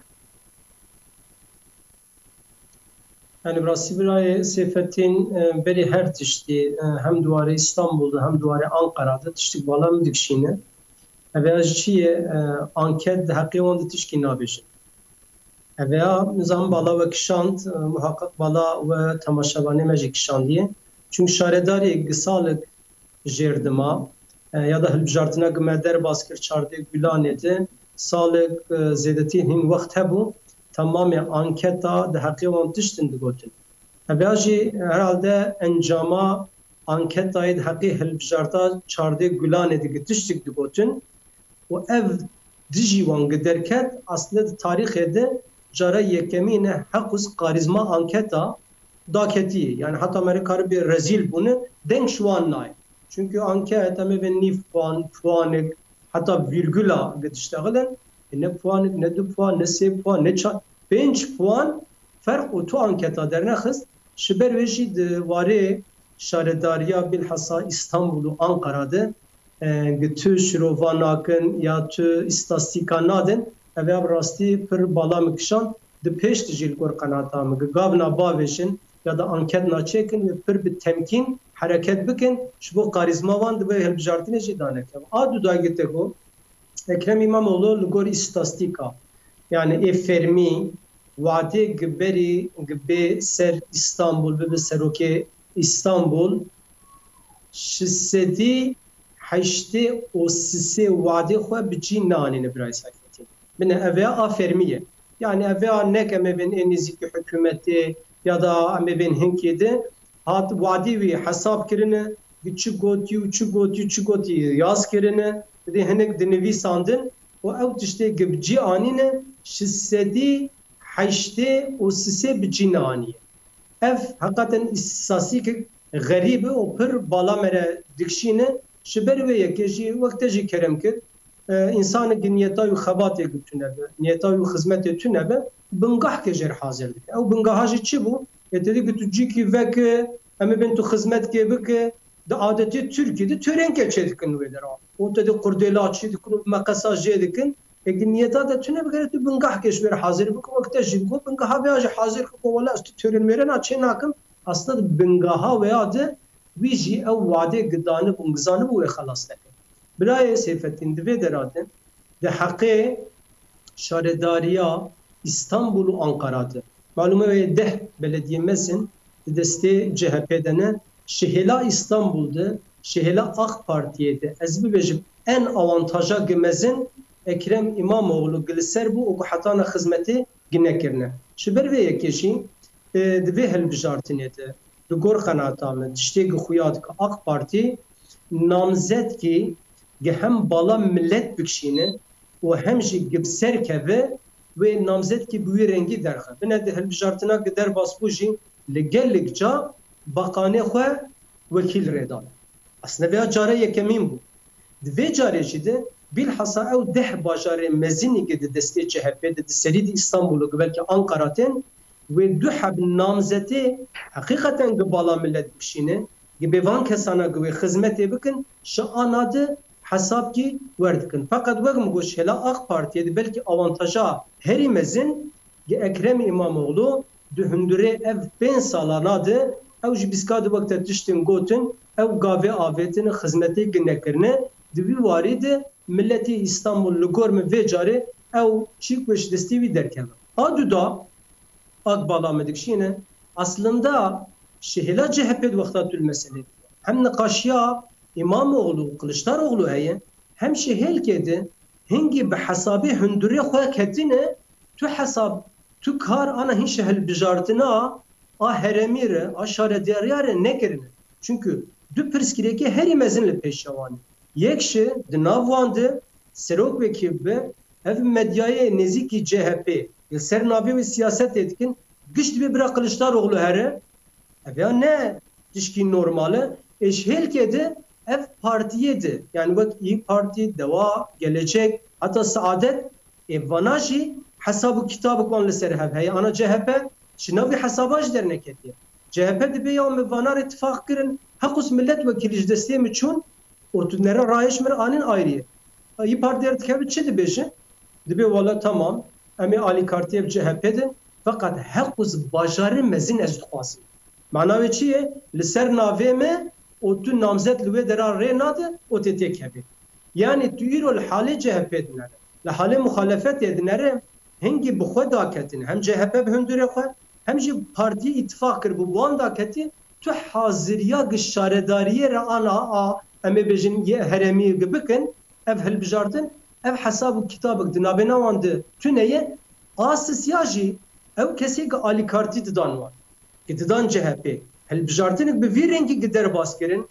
Yani bi rastî birayê Sêfetîn, e, berî her tiştî, e, hem di warê Îstanbul de hem di warê Anqara de tiştik bala min dikişîne. Ev ya ji çi ye, e, anket di heqê wan de tişkî nabêjin. Ev ya nizam bala we kişand, e, muhaqiq bala we temaşevanê me jî kişandiye. Çunku şaredarê gi salik jêr dima, e, ya da hilbijartina gi me derbas kir çardê Gulanê de, salik, e, zêdetî hîn wext hebû, temamê anketa di heqê wan tiştin digotin. Ev ya jî herhalde encama anketayê di heqê hilbijarta çardê Gulanê de gi tiştik digotin û ev dijî wan gi derket, aslinde di tarîxê de cara yekemîn e heqûs karîzma anketa daketiyê. Yani heta me re karibê rezîl bûne, deng ji wan nayê. Çünkü anket, em ê bên nîv puan, puanik, heta vîrgula gi diştexilin, e, ne puanik, ne du puan, ne sê puan, ne çar, pênc puan ferq û tu anketa dernexist. Ji ber wê jî di warê şaredariya bilhassa Îstanbul û Ankara de, e, gi tu şirova nakin ya tu îstastîka nadin, ev ya bi rastî pir bala min kişand. Di pêş de jî li gor qenata min, gi gavna bavêjin ya da anketna çêkin, wê pir bi temkîn hereket bikin, ji bo karîzma wan di vê hilbijartinê jî danekevin. A du dagirtê ku Ekrem Îmamoğlu li gor îstastîka, yani ê fermî, wadê gi berî gi bê ser Îstanbul, bibe serokê Îstanbul, ji sedî heştê û sisê wadê xwe bi cî nanîne birayê Seyfettin. Bine, ev ya a fermî ye. Yani ev ya nek em ê bên ê nêzîkî hikûmetê ya da em ê bên hinkê de hat wadî wî hesab kirine, bi çi gotî û çi gotî û çi gotî yaz kirine, dê hinek dinivîsandin û ew tiştê gi bi cî anîne, ji sedî heştê û sisê bi cî neaniye. Ev heqeten îstîstasîkek xerîb e û pir bala me re dikişîne. Ji ber wê yekê jî wek te jî kerem kir, e, însanek gi niyeta wî xebatê gi tune be, niyeta wî xizmetê tune be, bingahkê jê re hazir dike. Ew bingaha jî çi bû? Ê te dî ku tu cîkî veke, em ê bên tu xizmetkê bike, di adetê Tirkî de törenkê çê dikin wê dera. Û te dî qurdêla çê dikin û meqesa jê dikin. Eke niyeta te tune bigere, tu bingah ke ji wê re hazir bike, wek te jî bigot, bingaha vêya jî hazir ke, wela ez tu tören mêrena çê nakim, aslında di bingaha wêya de wî jî ew wadê gidanibû, gizanibû wê xelas neke. Birayê Seyfettin, di vê dera de, di heqê şaredariya Îstanbul û Ankara de, malûm e wê deh belediyê mezin di destê C H P de ne, ji hêla Îstanbul de, ji hêla AK Partiyê de, ez bibêjim, en awantaja gi mezin Ekrem Îmamoğlu gi li ser bû û ku hetana xizmetê gi nekirine. Ji ber vê yekê jî, e, di vê hilbijartinê de, li gor qenaeta min, tiştê gi xuya dike, AK Partî namzetkî gi hem bala milet bikişîne û hem jî gi bi ser keve wê namzetkî bi wî rengî derxe. Bine di hilbijartina gi derbas bû jî li gelek ca baqanê xwe wekîl rê dan. Aslında vêya care yekemîn bû. Di vê carê jî de, bîlhesa ew deh bajarê mezinî ki di destê C H P de, di serî di Îstanbulê, ki belkî Ankara tên, wê du heb namzetê heqîqeten ki bala milet bikişîne, ki bê van kesana ki wê xizmetê bikin, ji ana de hesabkî werdikin. Feqet wek min got, hêla AK Partiyê de belkî awantaja herî mezin, Gi Ekrem Îmamoğlu di hundirê ev pênc salana de ew jî bîska di wek te tiştên gotin, ew gavê avêtine, xizmetê gi nekirine, di vî warî de miletê Îstanbul li gor min vê carê ew çî ku ji destê wî derkeve. A duda, ak bala me dikşîne, aslında ji hêla C H P di wexta tu li meselê de. Hem niqaşiya Îmamoğlu û Kiliçdaroglu heye, hem ji hêlkê de hingî bi hesabê hundirê xwe ketine, tu hesab, tu kar ana hîn ji hilbijartina a herêmî re, a şaredariya re nekirine. Çunku du pirsgirêkê herî mezin li pêşiya wan e. Yek ji di nav wan de serok wekî bibe, ev medyayê nêzîkî C H P li ser navê wê siyasetê dikin, giş dibê bira Kiliçdaroglu here, Ev ya ne tişkî normal e. Ê ji hêlkê de ev partiyê de, yani wek İYİ Parti, Deva, Gelecek, heta Saadet, ê vana jî hesab û kitabek wan li ser hev heye. Ana C H P ji nav vî hesaba jî derneketiye. C H P dibê ya min vana re tifaq kirin, heqûs millet wekîlî ji destê min çûn, û tu nere rayê ji min anîn ayrî ye. Î Partî derdikeve çi dibêje? Dibê wala tamam, em ê alîkartiyê bi C H P din, feqet heqûs bajarê mezin ez dixwazim. Mana wê çi ye? Li ser navê me û tu namzet li wê dera rê nade û tê têkevê. Yanî tu îro li halê C H P dinere, li halê muxalefetê dinere, hingî bi xwe daketin, hem C H P bi hundirê xwe, hem jî partiyê îtifaq kiribû bi wan daketî, tu haziriya gi şaredariyê re ana a, em ê bêjin yê herêmî gi bikin, ev hilbijartin, ev hesab û kitabek di navbêna wan de tune ye, a sisiya jî ew kesê gi alîkartî didan wan, gi didan C H P. Hilbijartinek bi vî rengî gi derbas kirin,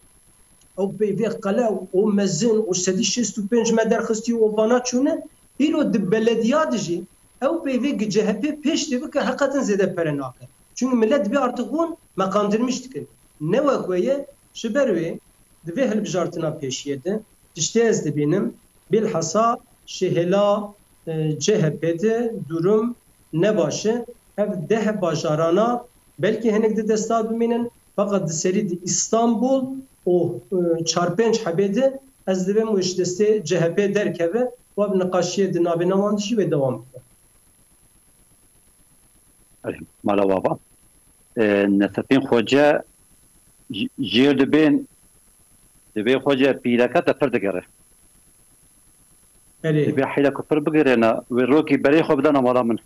ew peyvê qelew û mezin û sedî şêst û pênc me derxistî û vana çûne, îro di belediya de jî ew peyvê gi C H P pêş tê bike heqetin zêde pere nake. Çunku millet dibê artık hûn meqandirmiş dikin. Ne wek we ye, ji ber wê di vê hilbijartina pêşiyê de tiştê ez dibînim, bilhassa ji hêla, e, C H P de durum ne baş e. Ev deh bajarana belkî hinek di desta bimînin, feqet di serî di Îstanbul û, e, çar pênc hebê de ez dibêm wê ji destê C H P derkeve, wa bi niqaşiyê di navbêna wan de jî wê dewam bike. Erê, mala wava. E, Nesetîn Xoce j-, jêr dibên, dibê Xoce pîreke te pir digere. Erê. Dibê heyla ku pir bigirêna, wê rokî berê xwe bidana mala min.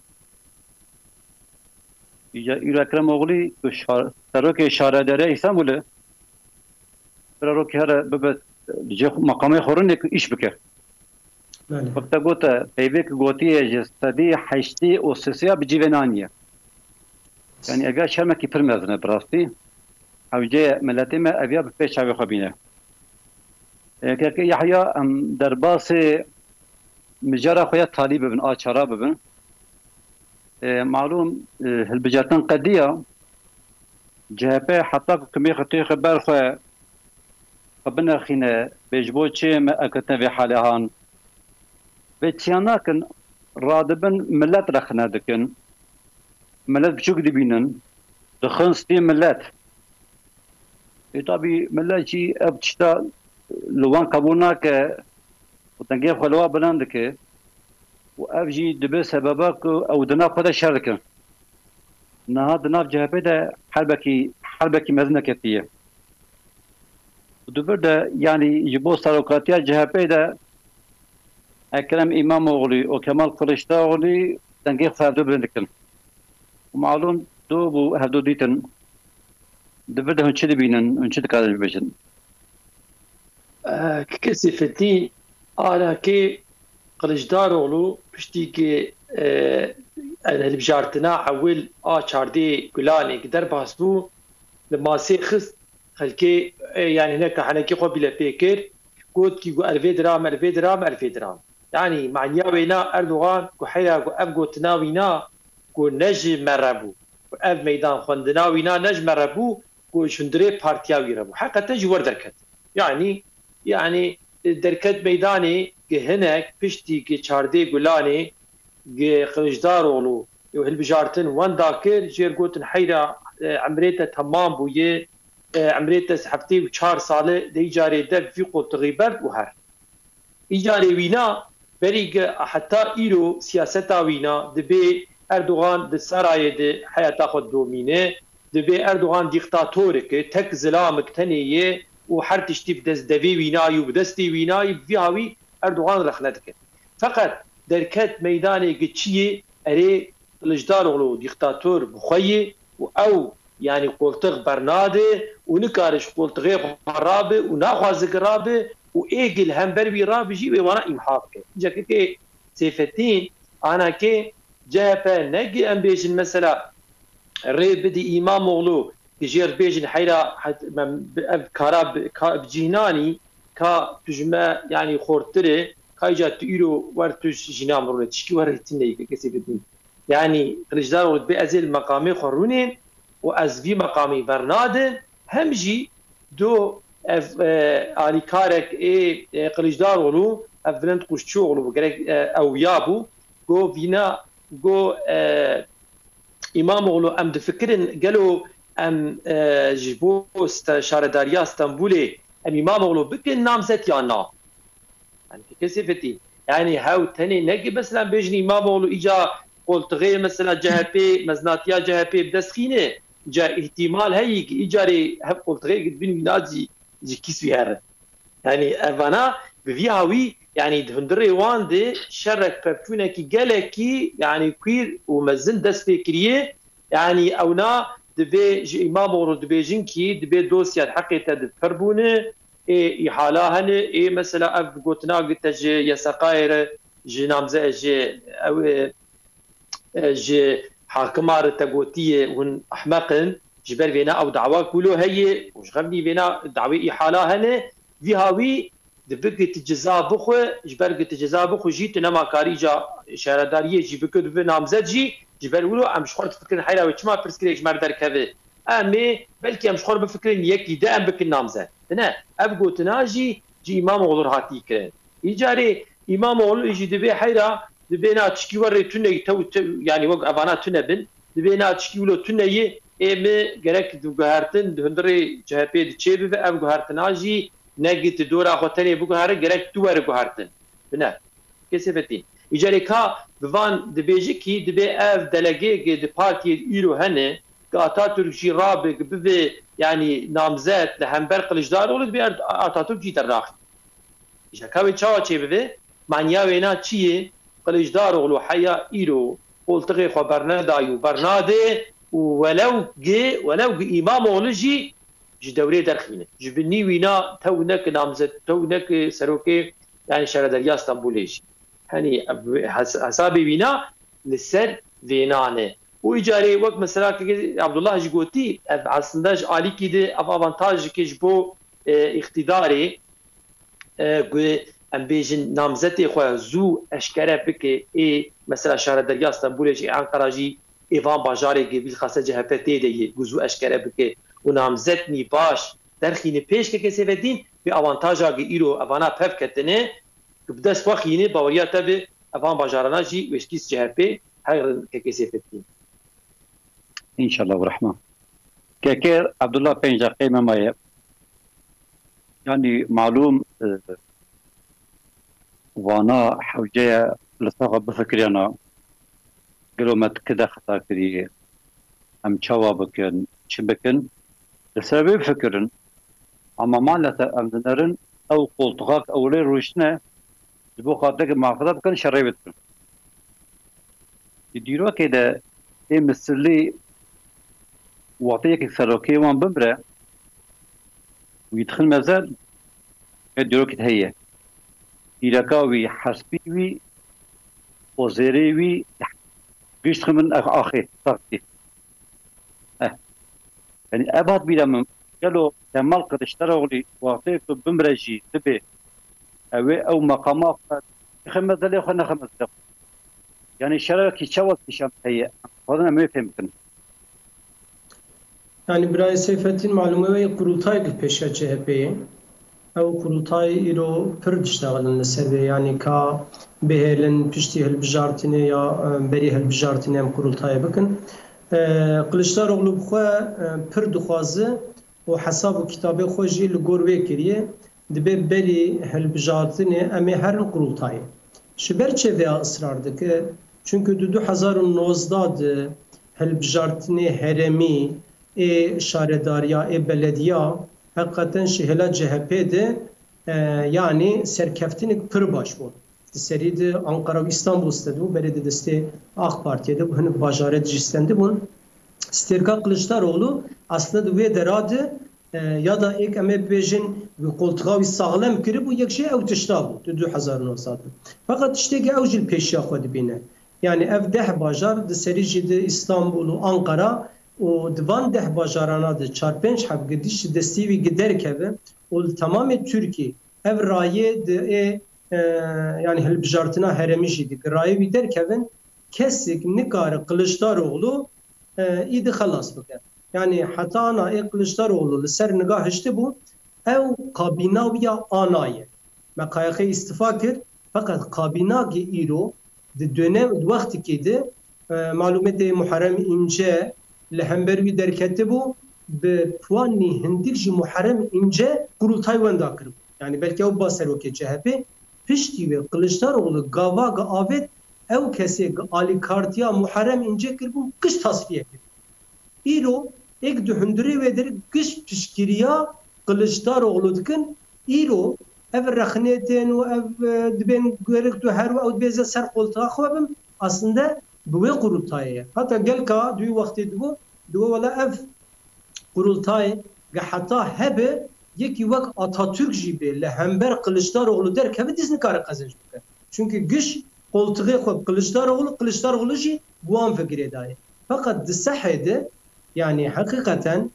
Îja îro Ekrem Oxlî ku şar-, serokê şaredariya Îstanbulê, bira rokî here bibe li cê xwe, meqamê xwe rinê ku îş bike. Belê. Wek te gote, peyvê ku gotiye ji sedî heştê û sisiya bi cîvê naniye. Yanî ev ya şermekî pir mezin e bi rastî. Hewce miletê me ev ya bi pêş çavê xwe bîne. Ê, Keke Yahya, em derbasê mijara xwe ya talî bibin, a çara bibin. Ê, malûm, ê, hilbijartin qediya, C H P heta ku kimê xwe têxe ber xwe, xwe binexîne, bê ji bo çi me ekirtine vê halê han. Vê çiya nakin, radibin milet rexne dikin. Milet biçûk dibînin. Dixin stî milet. Ê tabî milet jî ev tişta li wan qebûl nake û dengê xwe li wan bilind dike. û ev jî dibe sebeba ku ew di nav xwe de şer dikin. Niha di nav C H P de herbekî, herbekî mezin neketiye. Û di vir de, yanî ji bo serokatiya C H P de Ekrem Îmamoğlu û Kemal Kiliçdaroğlu dengê xwe hevdu bilind dikin. Û malûm do bû hevdu dîtin. Di vir de hûn çi dibînin, hûn çi dikarin bibêjin? Kekê Seyfeddîn, anakê Kiliçdaroğlu piştî ku hilbijartina ewil a çardê Gulanê ku derbas bû, li masê xist xelkê, e, yanî hineka henekî xwe bîle pê kir, got kî ku ervê diram, ervê diram, ervê diram. Yanî maniya wêna Erdogan ku heyra ku ev gotina wîna ku ne ji me re bû, ku ev meydan xwendina wîna ne ji me re bû, ku ji hundirê partiya wî re bû. Heqeten jî wer derket. Yanî, yanî, e, derket meydanê ku hinek piştî ku çardê Gulanê ku Kiliçdaroğlu û hilbijartin wenda kir, jêr gotin heyra, e, emrê te temam bûye, e, emrê te heftê û çar sal e, de îcarê dev vî qoltixî berd û her. Îcarê wîna berî ge heta îro siyaseta wîna dibê Erdogan di sarayê de heyata xwe domîne, dibê Erdogan dîktatorek e, tek zilamik tenê ye û her tiştî bi dest devê wîna yî û bi destê wîna yî, bi vî hawî Erdogan rexne dike. Feqet derket meydanê ge çi yê, erê Kiliçdaroglu dîktator bi xwe yê û ew, yanî, qoltix bernade û nikare ji qoltixê xwe rabe û naxwaze ki rabe û ê gil hember wî rabe jî wê wana îmha bike. Îca kekê Seyfettîn, anakê C H P ne gi em bêjin mesela rê bidî Îmamoğlu, ki jê re bêjin heyra, ev kara bi, ka, bi cîhnanî, ka tu ji me, yanî, xortir e, ka îca tu îro wer tu ji jîna min rûne, tişkî wer rê tune yê, kekê Seyfettîn. Yanî Kiliçdaroglu dibê ez ê li meqamê xwe rûnêm û ez vî meqamî bernadim, hem jî do ev, e, alîkarek ê, e, Kiliçdaroglu, ev Bülent Kuşçuoglu bû, gerek, e, ew ya bû, go vîna, go, e, Îmamoğlu, em difikirin gelo em, e, ji bo ste-, şaredariya Stenbolê em Îmamoğlu bikin namzet yan na? Yanî kekê Seyfettîn, yanî hew tenê ne ki mesela bêjin Îmamoğlu îca qoltixê mesela C H P, mezinatiya C H P bi dest xîne, îca îhtîmal heyî ki îcarê hev qoltixê ki di bin wîna jî ji kîs wî here. Yanî evana bi vî hawî, yanî di hundirê wan de şerek pevçûnekî gelekî, yanî, kwîr û mezin dest pê kiriye. Yanî ewna dibê ji Îmamoğlu dibêjin kî dibê dosya heqê te di pir bûne, ê îhala hene, ê mesela ev gotina gi te ji yesaqayê re ji namze-, ji ew, e, e, ji hakima re te gotiye hûn ehmeq in, ji ber vêna ew dawa ku lo heye û ji xevnî vêna dawê îhala hene, vî hawî dibe ki tu ceza bixwe, ji ber ki tu ceza bixwe jî tu nema karî ca şaredariyê jî bike, dibe namzet jî, ji ber wilo em ji xwe difikirin heyra wê çima pirsgirêk ji me re derkeve. Em ê belkî em ji xwe re bifikirin yekî de em bikin namzet. Ne, ev gotina jî ji Îmamoğlu re hatî kirin. Îcarê Îmamoğlu jî dibê heyra, dibê na tişkî werê tune, tew, tew, yanî wek evana tune bin, dibê na tişkî wilo tune ye, ê mi gerek di guhertin di hundirê C H P de çêbibe, ev guhertina jî ne gi tu dora xwe tenê biguhere, gerek tu were guhertin. Bine. Kesê Fetîn. Îcarê ka bi van dibêje kî dibê ev delegê gi di partiyê îro hene, ki Atatürk jî rabe, ki bibe, yanî, namzet li hember Kiliçdaroglu, dibê Atatürk jî dernaxî. Îja ka wê çawa çêbibe? Maniya wêna çi ye? Kiliçdaroglu heya îro qoltixê xwe bernedayî û bernade û welew gi, welew gi Îmamoğlu jî ji dewrê derxîne. Ji binî wîna tew neke namzet, tew neke serokê, yanî şaredariya Stenbolê jî. Henî hes-, hesabê wîna li ser vênan e. Û îcarê wek mesela kekê Abdullah jî gotî, ev aslında ji alîkî de ev avantajekê ji bo, e, îqtîdarê, e, ku em bêjin namzetê xwe zû eşkere bike, ê mesela şaredariya Stenbolê jî, Enqera jî, ê van bajarê ku bilxase C H P tê de ye, ku zû eşkere bike û namzetnî baş derxîne pêş kekê Seyfeddîn, vê avantaja ku îro evana pev ketine, ku bi dest xwe xîne, baweriya te bi evan bajarana jî wêşkî ji C H P herin kekê Seyfeddîn. Înşallah û rehman. Kekê Abdullah pênc deqê me maye. Yanî malûm, e, vana hewce ye, li ser xwe bifikiriyana, gelo me ti kide xeta kiriye, em çawa bikin, çi bikin, li ser vê bifikirin. Ama maalesef em dinerin ew qoltuxa ku ew lê rûştine, ji bo xatireke muhafaza bikin, şerê wê dikin. Di dîrokê de ê Misirlî wextê yekek serokê wan bimire, wî dixin mezin, vê dîrokê de heye. Hîreka wî, hespî wî, ozêrê wî, giş dixin bin axê, saxtî. Eh. Yanî ev hat bîra min, gelo Kemal Kiliçdaroglî wextê ku bimre jî dibe, ew ê ew meqama xwe, nexe mezelê xwe, nexe mezelê xwe. Yanî şerefekî çawa kîşan heye, em dixwazin em ê fêm bikin. Yanî birayê Seyfettin, malûm e wê qurultayê li pêşiya C H P'ê ye. Ew qurultayê îro pir diştexilin li ser vê, yanî ka bihêlin piştî hilbijartinê ya, e, berî hilbijartinê em qurultayê bikin. E, Kiliçdaroglu bi xwe, e, pir dixwaze û hesab û kitabê xwe jî li gor wê kiriye, dibe berî hilbijartinê em ê herin qurultayê. Ji ber çi vêya israr dike? Çunku di du hezar û nozdeh de hilbijartinê herêmî ê şaredariya, ê belediya, heqîqeten ji hêla C H P de, e, yanî serkeftinek pir baş bû. Di serî de Ankara û Îstanbul stendibû, berê di destê AK Partiyê de bû, hinek bajarê de jî stendibûn. Stêrka Kiliçdaroglu aslında di wê dera de, e, ya da êk em ê bibêjin wî qoltixa wî saxlem kiribû, yek jê ew tişta bû di du hezar û nozdeh de. Feqet tiştekî ew jî li pêşiya xwe dibîne. Yanî ev deh bajar, di serî jî di Îstanbul û Ankara û di van deh bajarana de çar pênc heb gidiş ji destî wî gi derkeve û li temamê Tirkî ev rayê di ê, e, yanî hilbijartina herêmî jî di gi rayê wî derkevin, kesek nikare Kiliçdaroglu, e, î di xelas bike. Yanî heta ana ê Kiliçdaroglu li ser niga hiştibû, ew kabîna wî ya ana ye. Me qayexê îstifa kir, feqet kabîna ki îro di dönem, di wextikê de, e, malûmetê Muharrem Înce li hember wî derketibû, bi puanî hindik ji Muharrem Înce qurultay wenda kiribû. Yanî belkî ew ba serokê C H P, piştî wê Kiliçdaroglu gava gi avêt, ew kesê gi alîkartiya Muharrem Înce kiribû, giş tasfiye kir. Îro êk di hundirê wê der giş piştgiriya Kiliçdaroglu dikin. Îro ev rexnê tên û ev, e, dibên gerek tu her û ew dibêze ser qoltixa xwe bim, aslinde bi wê qurultayê ye. Heta gelka di wî wextê dibû, dibû wela ev qurultayê ge heta hebe yekî wek Atatürk jî bê li hember Kiliçdaroglu derkeve, dîs nikare qezenc bike. Çunki giş qoltixê xwe bi Kiliçdaroglu, Kiliçdaroglu jî bi wan ve girêdayê. Feqet di sehê de, yanî heqîqeten,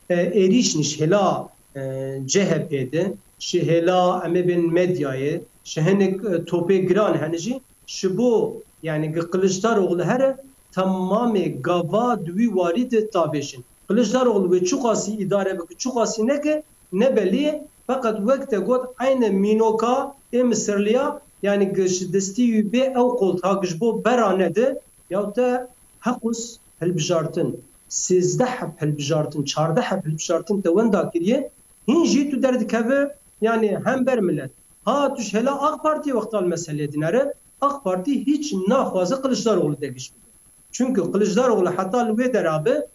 e, êrîş ji hêla, e, C H P de, ji hêla em ê bên medyayê, ji hinek, e, topê giran hene jî, ji bo, yanî gi Kiliçdaroglu here, temamê gava di wî warî de tavêjin. Kiliçdaroglu wê çiqasî îdare bike, çiqasî neke, ne belî ye. Feqet wek te got, eyne mînoka ê Misirliya, yanî gi ji destî wî bê ew qoltixa gi ji bo bera nede, ya te heqûs hilbijartin, sêzdeh heb hilbijartin, çardeh heb hilbijartin te wenda kiriye, hîn jî tu derdikeve, yanî hember milet. Ha tu ji hêla AK Partiyê wexta li meselê dinere, AK Partî hîç naxwaze Kiliçdaroglu de giş bike. Çunku Kiliçdaroglu heta li wê dera be,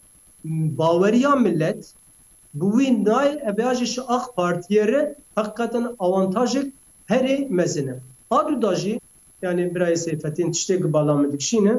baweriya milet bi wî nayê, ev ya jî ji AK Partiyê re heqîqeten awantajek herê mezin e. A du da jî, yanî birayê Seyfettin tiştê gi bala min dikişîne,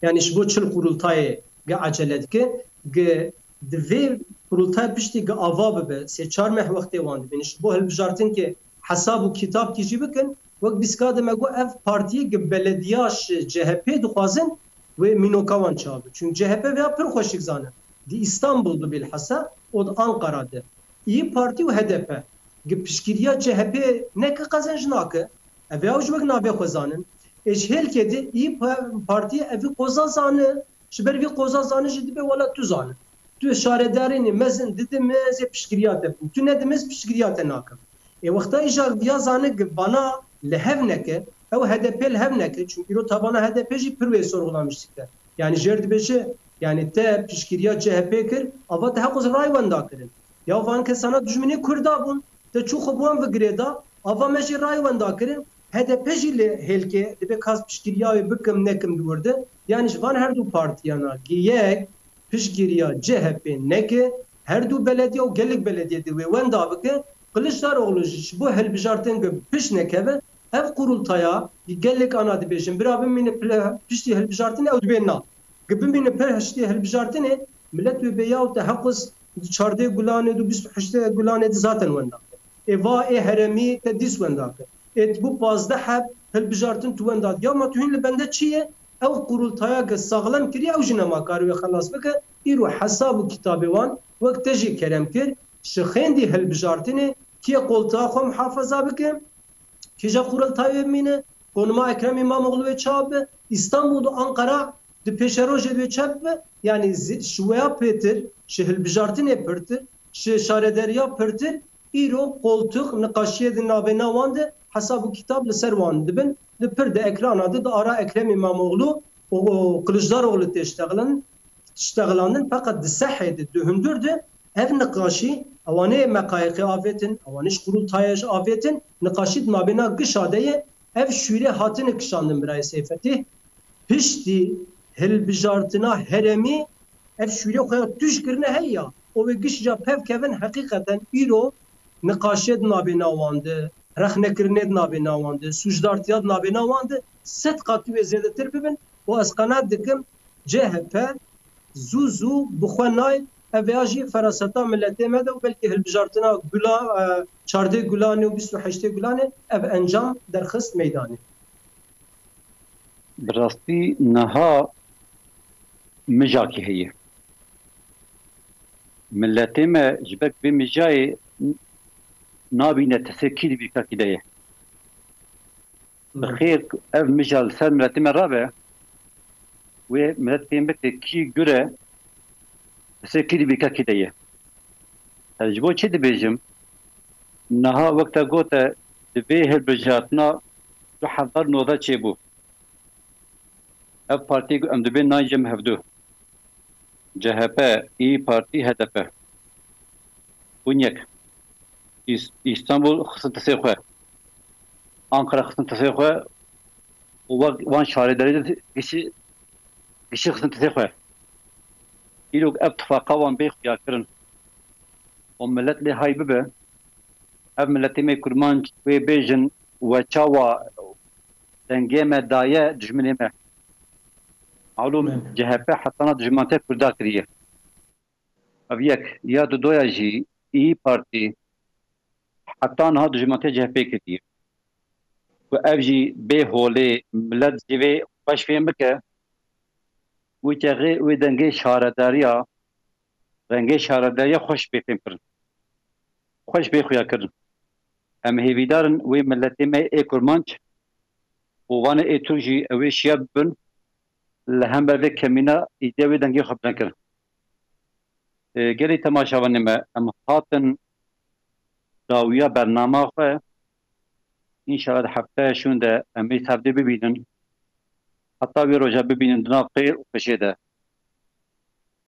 yanî ji bo çil qurultayê gi ecele dike, gi di vê qurultayê piştî gi ava bibe, sê çar meh wextê wan dibîne, ji bo hilbijartinkê hesab û kitabkî jî bikin, wek bîska de me got, ev partiyê gi belediya ji C H P dixwazin wê mînoka wan çawa be. Çunku C H P vêya pir xweşik zane. Di Îstanbul de bilhassa û di Ankara de. Î Partî û H D P gi piştgiriya C H P neke qezenc nake. Ev vêya ji wek navê xwe zanin. Ê ji hêlkê de Î Pa-, Partî evî qoza zane. Ji ber vî qoza zane jî dibe wela tu zane. Tu şaredarînî mezin didimizê piştgiriya te bikin. Tu nedimiz piştgiriya te nakim. Ê wexta îja viya zane gi vana li hev neke, ew H D P li hev neke. Çunku îro tabana H D P jî pir wê sorgulanmış dike. Yanî jêr dibêje, yanî te piştgiriya C H P kir, ava te heqûs ray wenda kirin. Ya van kesana dijminê Kurda bûn, te çû xwe bi wan ve girêda, ava me jî ray wenda kirin, H D P jî li hêlkê dibe kas piştgiriya wê bikim nekim di wir de. Yani ji van her du partiyana ki yek piştgiriya C H P neke, her du belediye û gelek belediye di wê wenda bike, Kiliçdaroglu ji bo hilbijartin ki pişt nekeve, ev qurultaya ki gelek ana dibêjin, bira bimîne pile-, piştî hilbijartinê ew dibê na. Ki bimîne piştî hilbijartinê, millet wê bê ya û te heqûs di çardeh gulanê, di bîst û heştê gulanê di zaten wenda. Ê va ê heremî te dîs wenda kir. Ê bu pazdeh heb hilbijartin tu wenda diya ma tu hîn li bende çi ye? Ew qurultaya ke saxlem kiriye, ew jî nema kar wê xelas bike. Îro hesab û kitabê wan wek te jî kerem kir, şixêndî hilbijartinê kê qoltixa xwe muhafaza bike, kîja qurultayê bimîne, konima Ekrem Îmamoğlu wê çawa be, Îstanbul û Ankara di pêşerojê wê çawa be, yanî zi-, ji weya pêtir, ji hilbijartinê pirtir, ji şarederiya pirtir, îro qoltix niqaşiyê di navêna wan de hesab û kitab li ser wan dibin. Di pir de ekrana de di ara Ekrem Îmamoğlu û, û Kiliçdaroglu tê ştexilin, ştexlandin, feqet di sehê de, di hundir de ev niqaşî, ewanê meqayixê avêtin, ewanê ji qurultaya jî avêtin, niqaşî di navêna gişa de ye, ev şûrê hatine kişandin birayê Seyfetî. Piştî hilbijartina herêmî ev şûrê xwe ya tûj kirine heye ya. Û wê giş ja pev kevin heqîqeten îro niqaşê di navê nawan de, rexnekirinê di navê nawan de, sûcdartiya di navê nawan de sed qatî wê zêdetir bibin û ez qenaet dikim C H P zû zû bi xwe nayê, ev ya jî feraseta miletê me de û belkî hilbijartina gula, e, çardeh gulanê û bîst û heştê gulanê ev encam derxist meydanê. Bi rastî niha mijak heye. Miletê me ji ber vê mijayê nabîne tisê kî di bîka kî de ye. Bi xêr ev mija li ser miletê me rabe, wê milet fêm bike kî gure, tisê kî di bîka kî de ye. Ez ji bo çi dibêjim? Niha wek te gote, di vê hilbijartina du hezar nozde çêbû. Ev partî ku em dibên nayên cem hevdu. C H P, İYİ Parti, H D P. Bûn yek. Îs-, Îstanbul xistin tisê xwe. Ankara xistin tisê xwe. Û wek wan şaredarî de gişî, gişî xistin tisê xwe. Îro ev tifaqa wan bê xuyakirin. Û milet lê hay bibe. Ev miletê me kurmanc wê bêjin we çawa dengê me daye dijminê me. Malûm Belê. C H P hetana dijmante Kurda kiriye. Ev yek. Ya dudoya jî İYİ Parti heta niha dijmante C H P kiriye. Ku ev jî bê holê milet jî vê xweş fêm bike, wî çaxê wê dengê şaredariya, rengê şaredariya xweş bê fêm kirin. Xweş bê xuya kirin. Em hêvîdar in wê miletê me ê kurmanc û vanê ê Tirk jî ew ê şiya bibin, li hember vê kemîna îdiya wê dengê xwe bilind kirin. Ê, gelî temaşevanê me, em hatin dawiya bernama xwe. Înşallah di hefteya şûn de em ê tevdê bibînin. Heta wê roja bibînin di nav xêr û xweşiyê de.